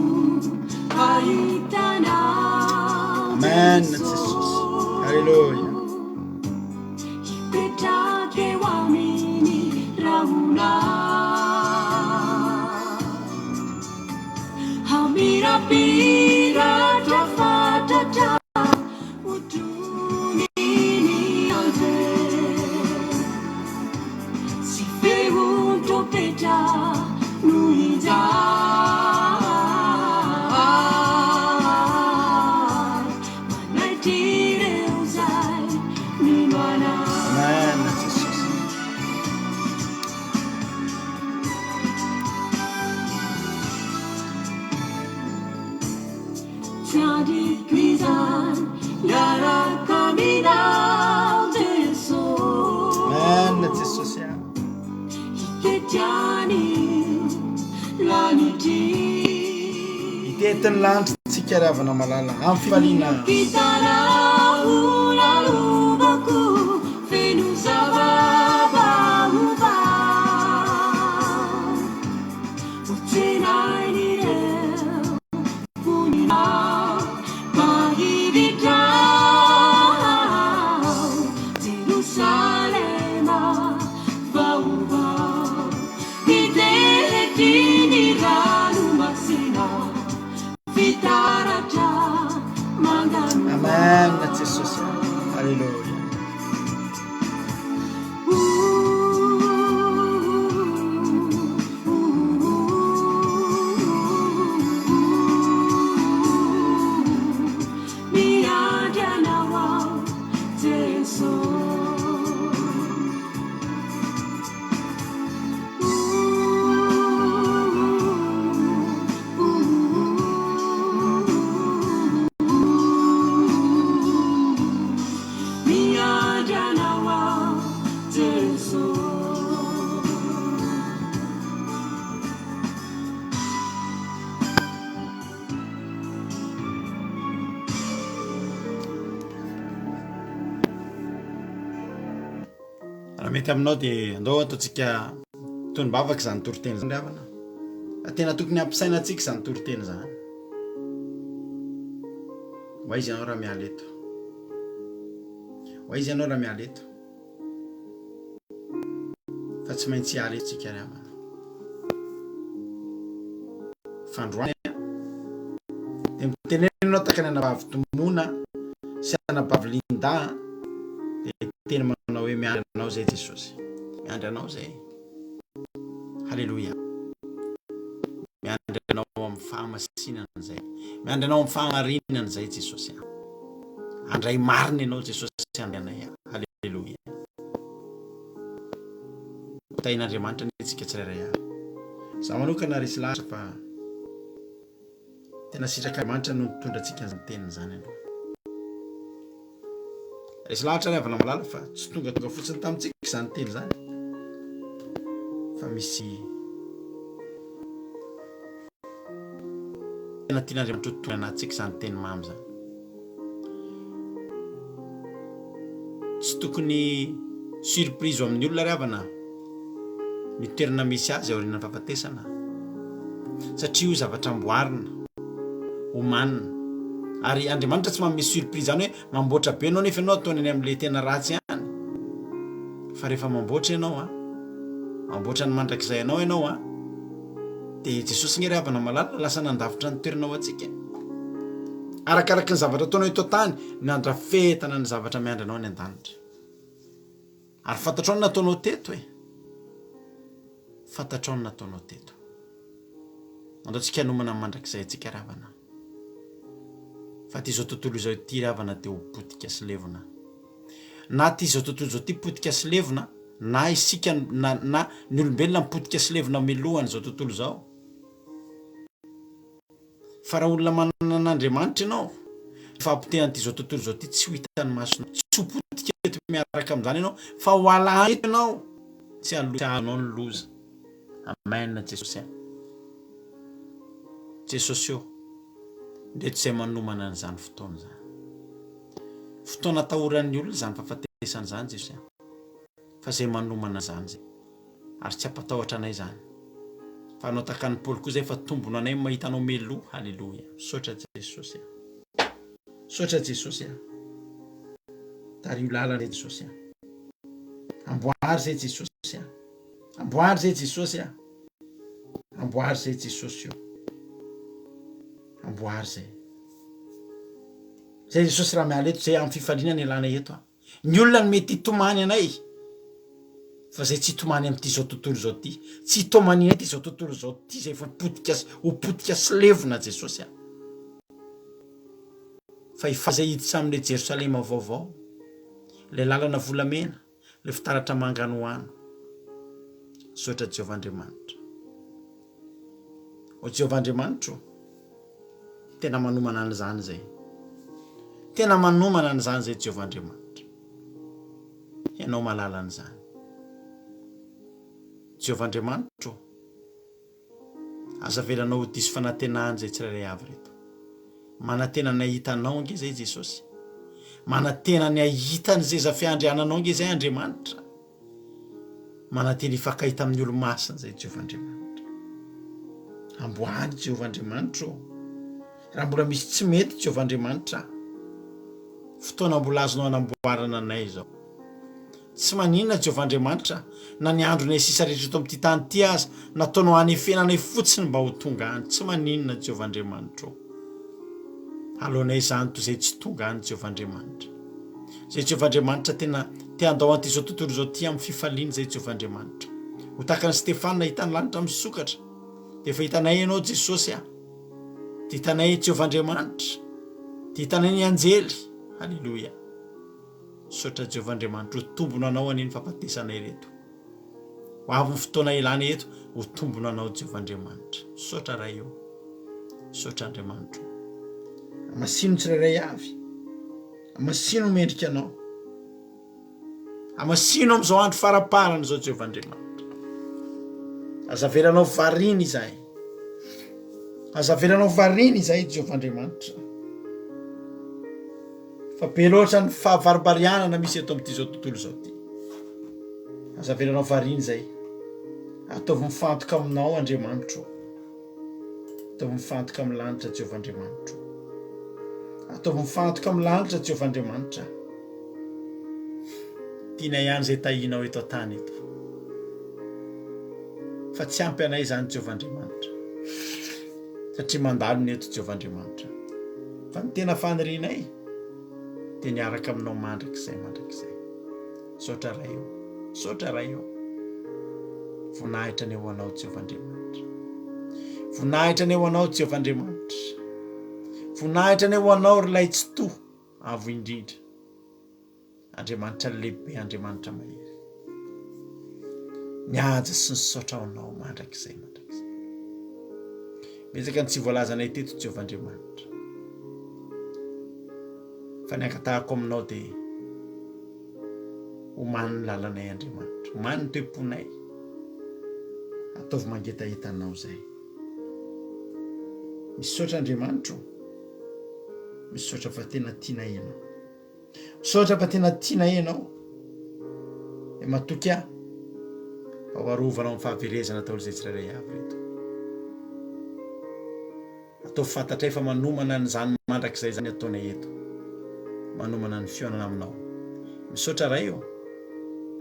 hahita anao Amen Jesosy. Alléluia. Hipetraka eo amin'ny rahona. Hamirapiratra fatratra hotronin'ny anjely. Sy feon-trompetra no injay manaitra ireo izay mino anao. Amen Jesosy. Hitety ny lanitra tsika ry havana malala amin'ny fifaliana. Amen Jesosy. Alléluia. Raha mety aminao dia andao ataontsika tonom-bavaka izany toriteny izany ry havana. Tena tokony hampisaina antsika izany toriteny izany. Ho aiza ianao raha miala eto? Ho aiza ianao raha miala eto? Fa tsy maintsy hiala eto tsika ry havana. Fandroany dia mitenena ianao tahaka ny anabavy Tomona sy anabavy Linda dia teny manao hoe miandry anao zay Jesosy. Miandry anao zay. Haleloia. Miandry anao amin'ny fahamasinana izay. Miandry anao amin'ny fahamarinana izay Jesosy. Andray marina ianao Jesosy andray anay. Haleloia. Tahin'Andriamanitra anie tsika tsirairay avy. Za manokana resy lahatra fa tena sitrak'Andriamanitra no nitondra antsika an'izany teniny izany aloha. Resy lahatra ry havana malala fa tsy tongatonga fotsiny tamintsika izany teny izany fa misy tena tian'Andriamanitra ho tonga anatintsika izany teny mamy izany. Tsy tokony surprise ho amin'ny olona ry havana ny toerana misy azy aorian'ny fahafatesana satria io zavatra amboarina, omanina ary Andriamanitra tsy manome surprise zany hoe mamboatra be ianao nefa ianao ataony any amin'le tena ratsy ihany fa rehefa mamboatra ianao a mamboatra ny mandrakizay anao ianao a dia Jesosy nge ry havana malala lasa nandafitra ny toerana ho antsika arakaraky ny zavatra ataonao eto an-tany ny andrafetana ny zavatra miandry anao any an-danitra Ary fantatrao ny nataonao teto e! Fantatrao ny nataonao teto. Andao tsika hanomana ny mandrakizay antsika ry havana. Fa ity izao tontolo izao ity ry havana dia ho potika sy levona. Na ity izao tontolo izao ity potika sy levona, na isika na na ny olombelona mipotika sy levona milohan'izao tontolo izao. Fa raha olona manana an'Andriamanitra ianao, ny fahapotehan'ity izao tontolo izao ity tsy ho hitan'ny masonao. Tsy ho potika eto miaraka amin'izany ianao, fa ho ala eto ianao. Tsy hahazo anao ny loza. Amen Jesosy a. Jesosy ô, ndreto izay manomana an'izany fotoana izany. Fotoana atahoran'ny olona izany fahafatesana izany Jesosy a. Fa izay manomana an'izany izay. Ary tsy hampatahotra anay izany. Fa hanao tahaka an'i Paoly koa izay fa tombony ho anay ny mahita anao meloa. Haleloia. Misaotra Jesosy a. Misaotra Jesosy a. Tariho lalana izay Jesosy a. Amboary izay Jesosy a. Amboary izay Jesosy a. Amboary izay Jesosy o. Amboary izay. Izay Jesosy raha miala eto izay amin'ny fifaliana ny alana eto a. Ny olona no mety hitomany anay fa zay tsy hitomany amin'ity zao tontolo izao ity, tsy hitomanianay ity zao tontolo izao ity izay efa potika sy ho potika sy levona Jesosy a! Fa hifaly zay hiditra amin'ilay Jerosalema vaovao, ilay lalana volamena, ilay fitaratra manganohano. Misaotra Jehovah Andriamanitra. O Jehovah Andriamanitro, tena manomana an'izany izay. Tena manomana an'izany izay Jehovah Andriamanitra. Ianao mahalala an'izany. Jehovah Andriamanitro ô, aza avelanao ho diso fanantenana izay tsirairay avy ireto. Manantena ny hahita Anao ange izay Jesosy. Manantena ny hahita ny seza fiandriananao ange izay Andriamanitra. Manantena hifankahita amin'ny olo-masina izay Jehovah Andriamanitra. Amboary Jehovah Andriamanitra ô. Raha mbola misy tsy mety Jehovah Andriamanitra, fotoana mbola azonao anamboarana anay izao. Tsy maninona Jehovah Andriamanitra na ny andronay sisa rehetra eto amin'ity tany ity aza nataonao hanefena anay fotsiny mba ho tonga any. Tsy maninona Jehovah Andriamanitra ô. Aleonay izany toy izay tsy tonga any Jehovah Andriamanitra. Izay Jehovah Andriamanitra tena te handao an'ity izao tontolo izao ity amin'ny fifaliana izay Jehovah Andriamanitra. Ho tahaka an'i Stefana hita ny lanitra misokatra. Dia efa hitanay ianao Jesosy a. Dia hitanay Jehovah Andriamanitra. Dia hitanay ny anjely. Haleloia. Misaotra Jehovah Andriamanitra ho tombona anao anie ny fahafatesanay ireto. Ho avy ny fotoana ilana eto ho tombona anao Jehovah Andriamanitra. Misaotra Ray o. Misaotra Andriamanitra o. Amasino tsirairay avy. Amasino mendrika anao. Amasino amin'izao andro faraparany izao Jehovah Andriamanitra. Aza avelanao variana izahay. Aza avelanao variana izahay Jehovah Andriamanitra. Fa be loatra ny fahavaribarianana misy eto amin'ity izao tontolo izao ity. Aza avelanao variana izay. Ataovy mifantoka aminao Andriamanitro. Ataovy mifantoka amin'ny lanitra Jehovah Andriamanitro. Ataovy mifantoka amin'ny lanitra Jehovah Andriamanitra. Tianay ihany izay tahianao eto an-tany eto. Fa tsy ampy anay izany Jehovah Andriamanitra. Satria mandalo ny eto Jehovah Andriamanitra. Fa ny tena fanirianay dia ny hiaraka aminao mandrakizay mandrakizay. Misaotra Ray ô. Misaotra Ray ô. Voninahitra anie ho anao Jehovah Andriamanitra. Voninahitra anie ho anao Jehovah Andriamanitra. Voninahitra anie ho anao ry lay Tsitoha avo indrindra. Andriamanitra lehibe, Andriamanitra mahery. Ny haja sy ny saotra ho anao mandrakizay mandrakizay. Betsaka ny tsy voalazanay teto Jehovah Andriamanitra. Fa ny angatahako aminao dia omano ny lalanay Andriamanitra, omano ny toe-ponay. Ataovy mangetaheta anao izay. Misaotra Andriamanitra o. Misaotra fa tena tianay ianao. Misaotra fa tena tianay ianao. Dia matoky aho fa ho arovanao amin'ny fahaverezana daholo izay tsirairay avy ireto. Ataovy fantatray fa manomana an'izany mandrakizay izany ataonay eto. Manomana ny fihaonana aminao. Misaotra Ray ô.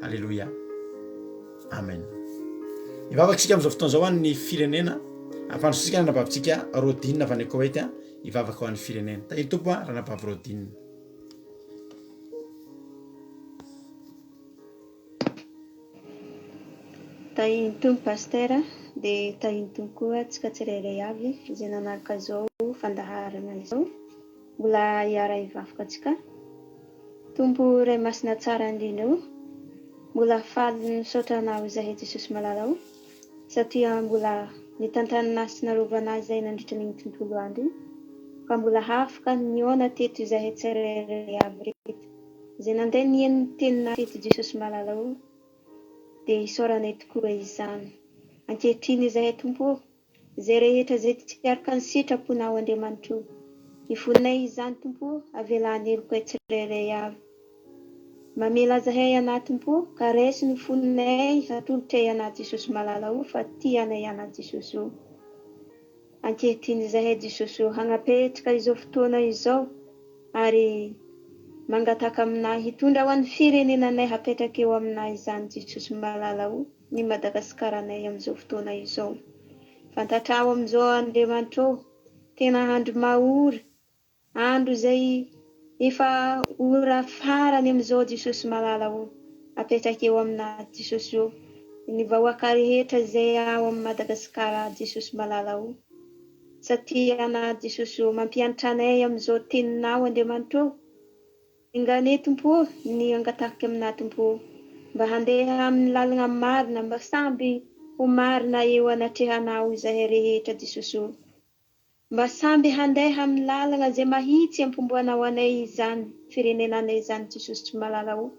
Aleloia. Amen. Hivavaka isika amin'izao fotoana izao ho an'ny firenena. Ampandrosotsika ny anabavintsika Rodine avy any Koweït hivavaka ho an'ny firenena. Tahin'ny Tompo ranabavy Rodine. Tahin'ny Tompo Pasteur dia tahin'ny Tompo koa antsika tsirairay avy izay nanaraka izao fandaharana izao. Mbola hiara-hivavaka antsika. Tompo Ray Masina tsara indrindra o, mbola faly misaotra Anao izahay Jesosy malala o, satria mbola nitantanana sy narovana izahay nandritra an'iny tontolo andro iny, ka mbola afaka nihaona teto izahay tsirairay avy reto. Izay nandeha nihaino ny teninao teto Jesosy malala o, dia isaoranay tokoa izany. Ankehitriny izahay Tompo o, izay rehetra izay tsy araka ny sitraponao Andriamanitra o, ifonay izany Tompo o, avelà ny helokay tsirairay avy. Mamela zahay anà Tompo o, ka raiso ny fonay atolotray anà Jesosy malala o, fa tia anay anà Jesosy o. Ankehitriny izahay Jesosy o, hagnapetraka izao fotoana izao ary mangataka aminà hitondra ho an'ny firenenanay hapetraka eo aminà izany Jesosy malala o, ny Madagasikaranay amin'izao fotoana izao. Fantatrao amin'izao Andriamanitra o, tena andro mahory Andro izay efa ora farany amin'izao Jesosy malala o, apetraka eo amina Jesosy o, ny vahoaka rehetra izay ao am Madagascar Jesosy malala o, satria ana Jesosy o mampiantra anay amin'izao teninao Andriamanitra o, enga anie Tompo o ny angatahiko amina Tompo o mba handeha amin'ny lalagna marina mba samby ho marina eo anatrehanao izahay rehetra Jesosy o. Mba samby handeha amin'ny lalagna izay mahitsy ampomboanao anay izany firenenanay izany Jesosy malala o!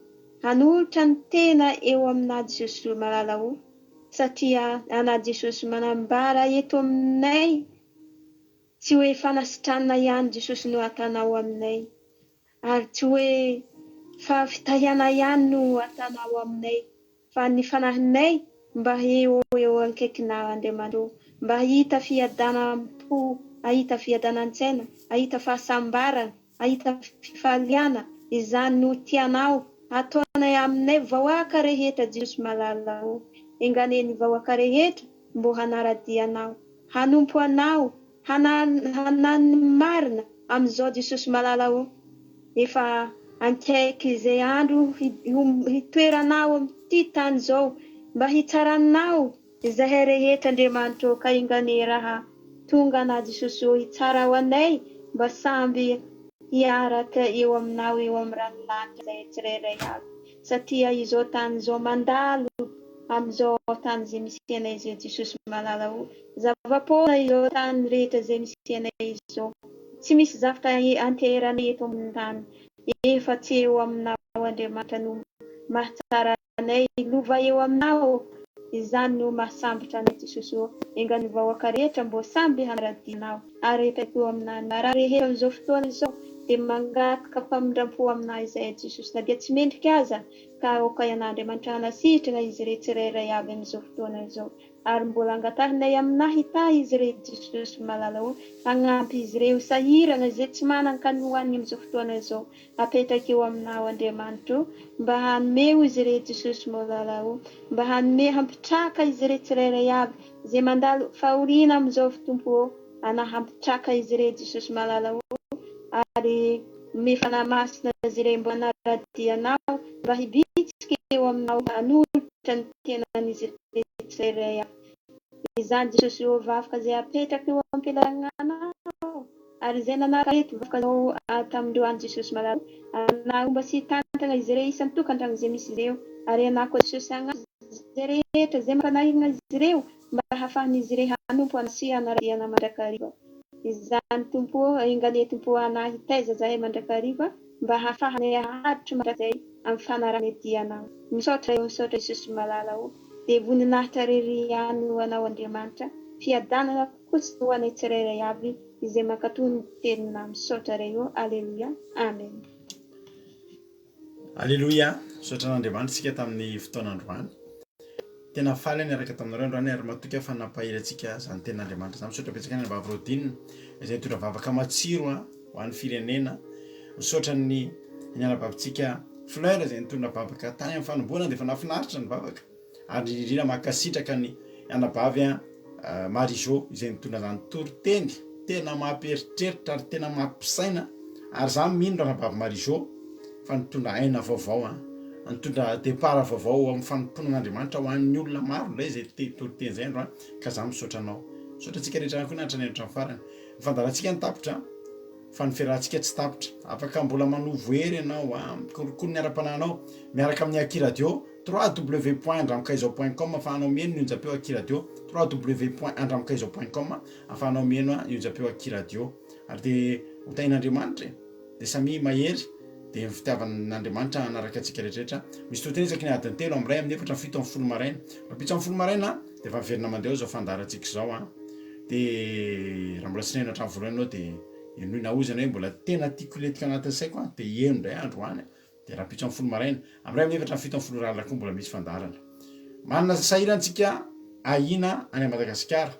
Hanolotra ny tena eo aminà Jesosy malala o! Satria anà Jesosy manambara eto aminay tsy hoe fanasitranana ihany Jesosy no atanao aminay ary tsy hoe fa fitahiana ihany no atanao aminay fa ny fanahinay mba eo eo ankaikinao Andriamanitra ô mba hahita fiadanam-po hahita fiadanan-tsaina hahita fahasambarana Hahita fifaliana, izany no tianao hataonay aminay vahoaka rehetra Jesosy malala ô! Enganie ny vahoaka rehetra mbô hanaradia Anao, hanompo Anao, hanana ny marina amin'izao Jesosy malala ô! Efa ankaiky izay andro hitoeranao amin'ity tany izao mba hitsaranao Izahay rehetra Andriamanitra ô ka enganie raha tonga anà Jesosy ô hitsara ho anay mba samby hiaraka eo aminao eo amin'ny ranolanitra izahay tsirairay avy satria izao tany izao mandalo amin'izao tany izay misy anay izao Jesosy malala ô zava-poana izao tany rehetra izay misy anay izao tsy misy zavtra anteheranay eto amin'ny tany efa tsy eo aminao Andriamanitra no mahatsara anay lova eo aminao izany no mahasambatra anay Jesosy ô enga ny vahoaka rehetra mbô samby hanaradia anao ary rehetra eo aminà ny marary rehetra amin'izao fotoana izao dia mangataka famindrampo aminà izahay Jesosy na dia tsy mendrika aza ka aoka ianà Andriamanitra hanasitrana izy ireo tsirairay avy amin'izao fotoana izao ary mbola angatahinay aminà hitahy izy ireo Jesosy malala ô hagnampy izy ireo sahirana izay tsy manan-kanohaniny amin'izao fotoana izao Apetraka eo aminao Andriamanitra o, mba hanome ho izy ireo Jesosy Molala o, mba hanome hampitraka izy ireo tsirairay avy izay mandalo fahoriana amin'izao Tompo o, ana hampitraka izy ireo Jesosy Malala o, ary omeo Fanahy Masina azy ireo mba hanara-dia Anao, mba hibitsika eo aminao hanolotra ny tenan'izy ireo tsirairay avy. Izany Jesosy o, vavaka izay apetraka eo am-pelatananao. Ary izay nanaraka ireto vahoaka izao tamin'ireo andro Jesosy malala, ary nahomba sy hitantana izy ireo isan-tokantrano izay misy izy ireo, ary hanako Jesosy hagnampy izay rehetra izay mampanahirana izy ireo mba hahafahan'izy ireo hanompo Anao sy hanara-dia Anao mandrakariva. Izany Tompo ô, enga anie Tompo ô Anah hitaiza zahay mandrakariva mba hahafahanay haharitra mandrakizay amin'ny fanarahanay dia Anao. Misaotra Ray ô, misaotra Jesosy malala ô. Dia voninahitra rery ihany ho Anao Andriamanitra, fiadanana kosa ho anay tsirairay avy izay mankatò ny teninao misaotra Ray ô Aleloia Amen. Aleloia, misaotra an'Andriamanitra isika tamin'ny fotoana androany. Tena faly aho niaraka taminareo androany ary matoky aho fa nampahery antsika izany tenin'Andriamanitra izany. Misaotra betsaka ny anabavy Rodine izay nitondra vavaka matsiro ho an'ny firenena. Misaotra ny ny anabavintsika Fleur izay nitondra vavaka tany amin'ny fanombohana dia efa nahafinaritra ny vavaka. Ary indrindra indrindra mankasitraka ny anabavy Marie Jo izay nitondra izany toriteny tena mampieritreritra ary tena mampisaina ary za mino ranabavy Marie Jo fa nitondra aina vaovao an, nitondra départ vaovao amin'ny fanompoana an'Andriamanitra ho an'ny olona maro indray izay toriteny izay androany ka za misaotra anao. Misaotra antsika rehetra ihany koa nahatrany hatramin'ny farany. Ny fandaharantsika ny tapitra fa ny fiarahantsika tsy tapitra. Afaka mbola manovo hery ianao an, mikolokolo ny ara-panahinao miaraka amin'ny Aky Radio. www.andramikaizao point com afahanao mihaino ny onjam-peo Aky Radio www.andramikaizao point com afahanao mihaino ny onjam-peo Aky Radio ary dia ho tahin'Andriamanitra e dia samia mahery dia ny fitiavan'Andriamanitra hanaraka antsika rehetrarehetra misy toriteny isaky ny adiny telo amin'ny iray amin'ny efatra amin'ny fito amin'ny folo maraina rahampitso amin'ny folo maraina dia efa miverina mandeha ao izao fandaharantsika izao an dia raha mbola tsy naheno hatramin'ny voalohany ianao dia henoina ozana hoe mbola tena tiako hilentika anatin'ny saiko an dia heno indray androany Dia rahampitso amin'ny folo maraina, amin'ny iray amin'ny efatra amin'ny fito amin'ny folo ora alina koa mbola misy fandaharana. Manana sahirana antsika ahiana any Madagasikara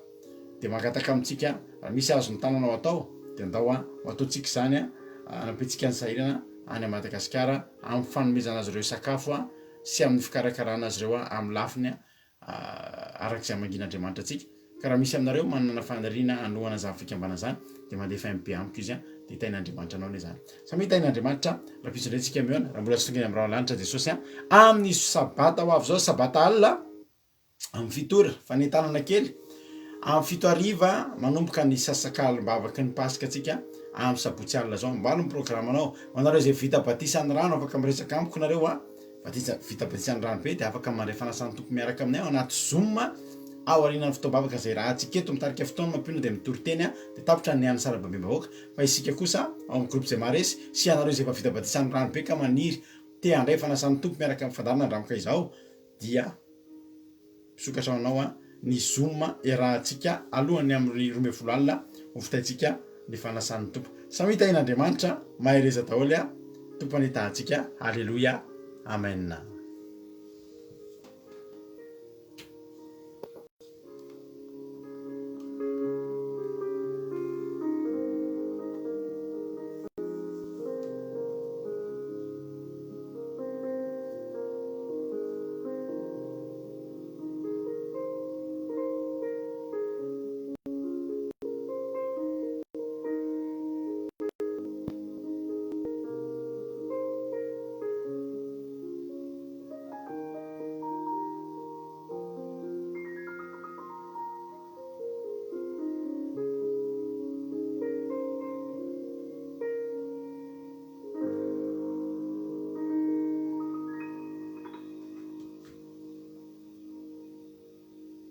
dia mangataka amintsika raha misy azon'ny tananao atao dia andao ho ataontsika izany hanampiantsika ny sahirana any Madagasikara amin'ny fanomezana azy ireo sakafo sy amin'ny fikarakarana azy ireo amin'ny lafiny araka izay hamangian'Andriamanitra antsika. Ka raha misy aminareo manana faniriana hanohana izany fikambanana izany dia mandefa MP amiko izy dia hitahin'Andriamanitra anao anie izany. Samia hitahin'Andriamanitra rahampitso indray tsika mihaona raha mbola tsy tonga eny amin'ny rahona lanitra Jesosy an. Amin'ny sabata ho avy izao, sabata alina amin'ny fito ora, fanentanana kely amin'ny fito hariva manomboka ny sasakalim-bavaky ny Paska tsika amin'ny sabotsy alina izao. Ambalo ny programanao. Ho anareo izay vita batisa ny rano afaka miresaka amiko nareo an. Batisa, vita batisa ny rano be dia afaka mandray fanasan'ny Tompo miaraka aminay ao anaty zoom ao aorianan'ny fotoam-bavaka izay raha antsika eto mitarika fotoana mampionona dia mitory teny dia tapitra ny an'ny sarababem-bahoaka fa isika kosa ao amin'ny groupe izay maharesy sy ianareo izay efa vita batisa ny rano be ka maniry te handray fanasan'ny Tompo miaraka amin'ny fandaharana andramika izao dia. Misokatra ho anao ny zoom iarahantsika alohan'ny amin'ny 12 alina ho vitaintsika ny fanasan'ny Tompo. Samia tahian'Andriamanitra, mahereza daholo a, Tompo anie tahantsika, Haleloia, Amen.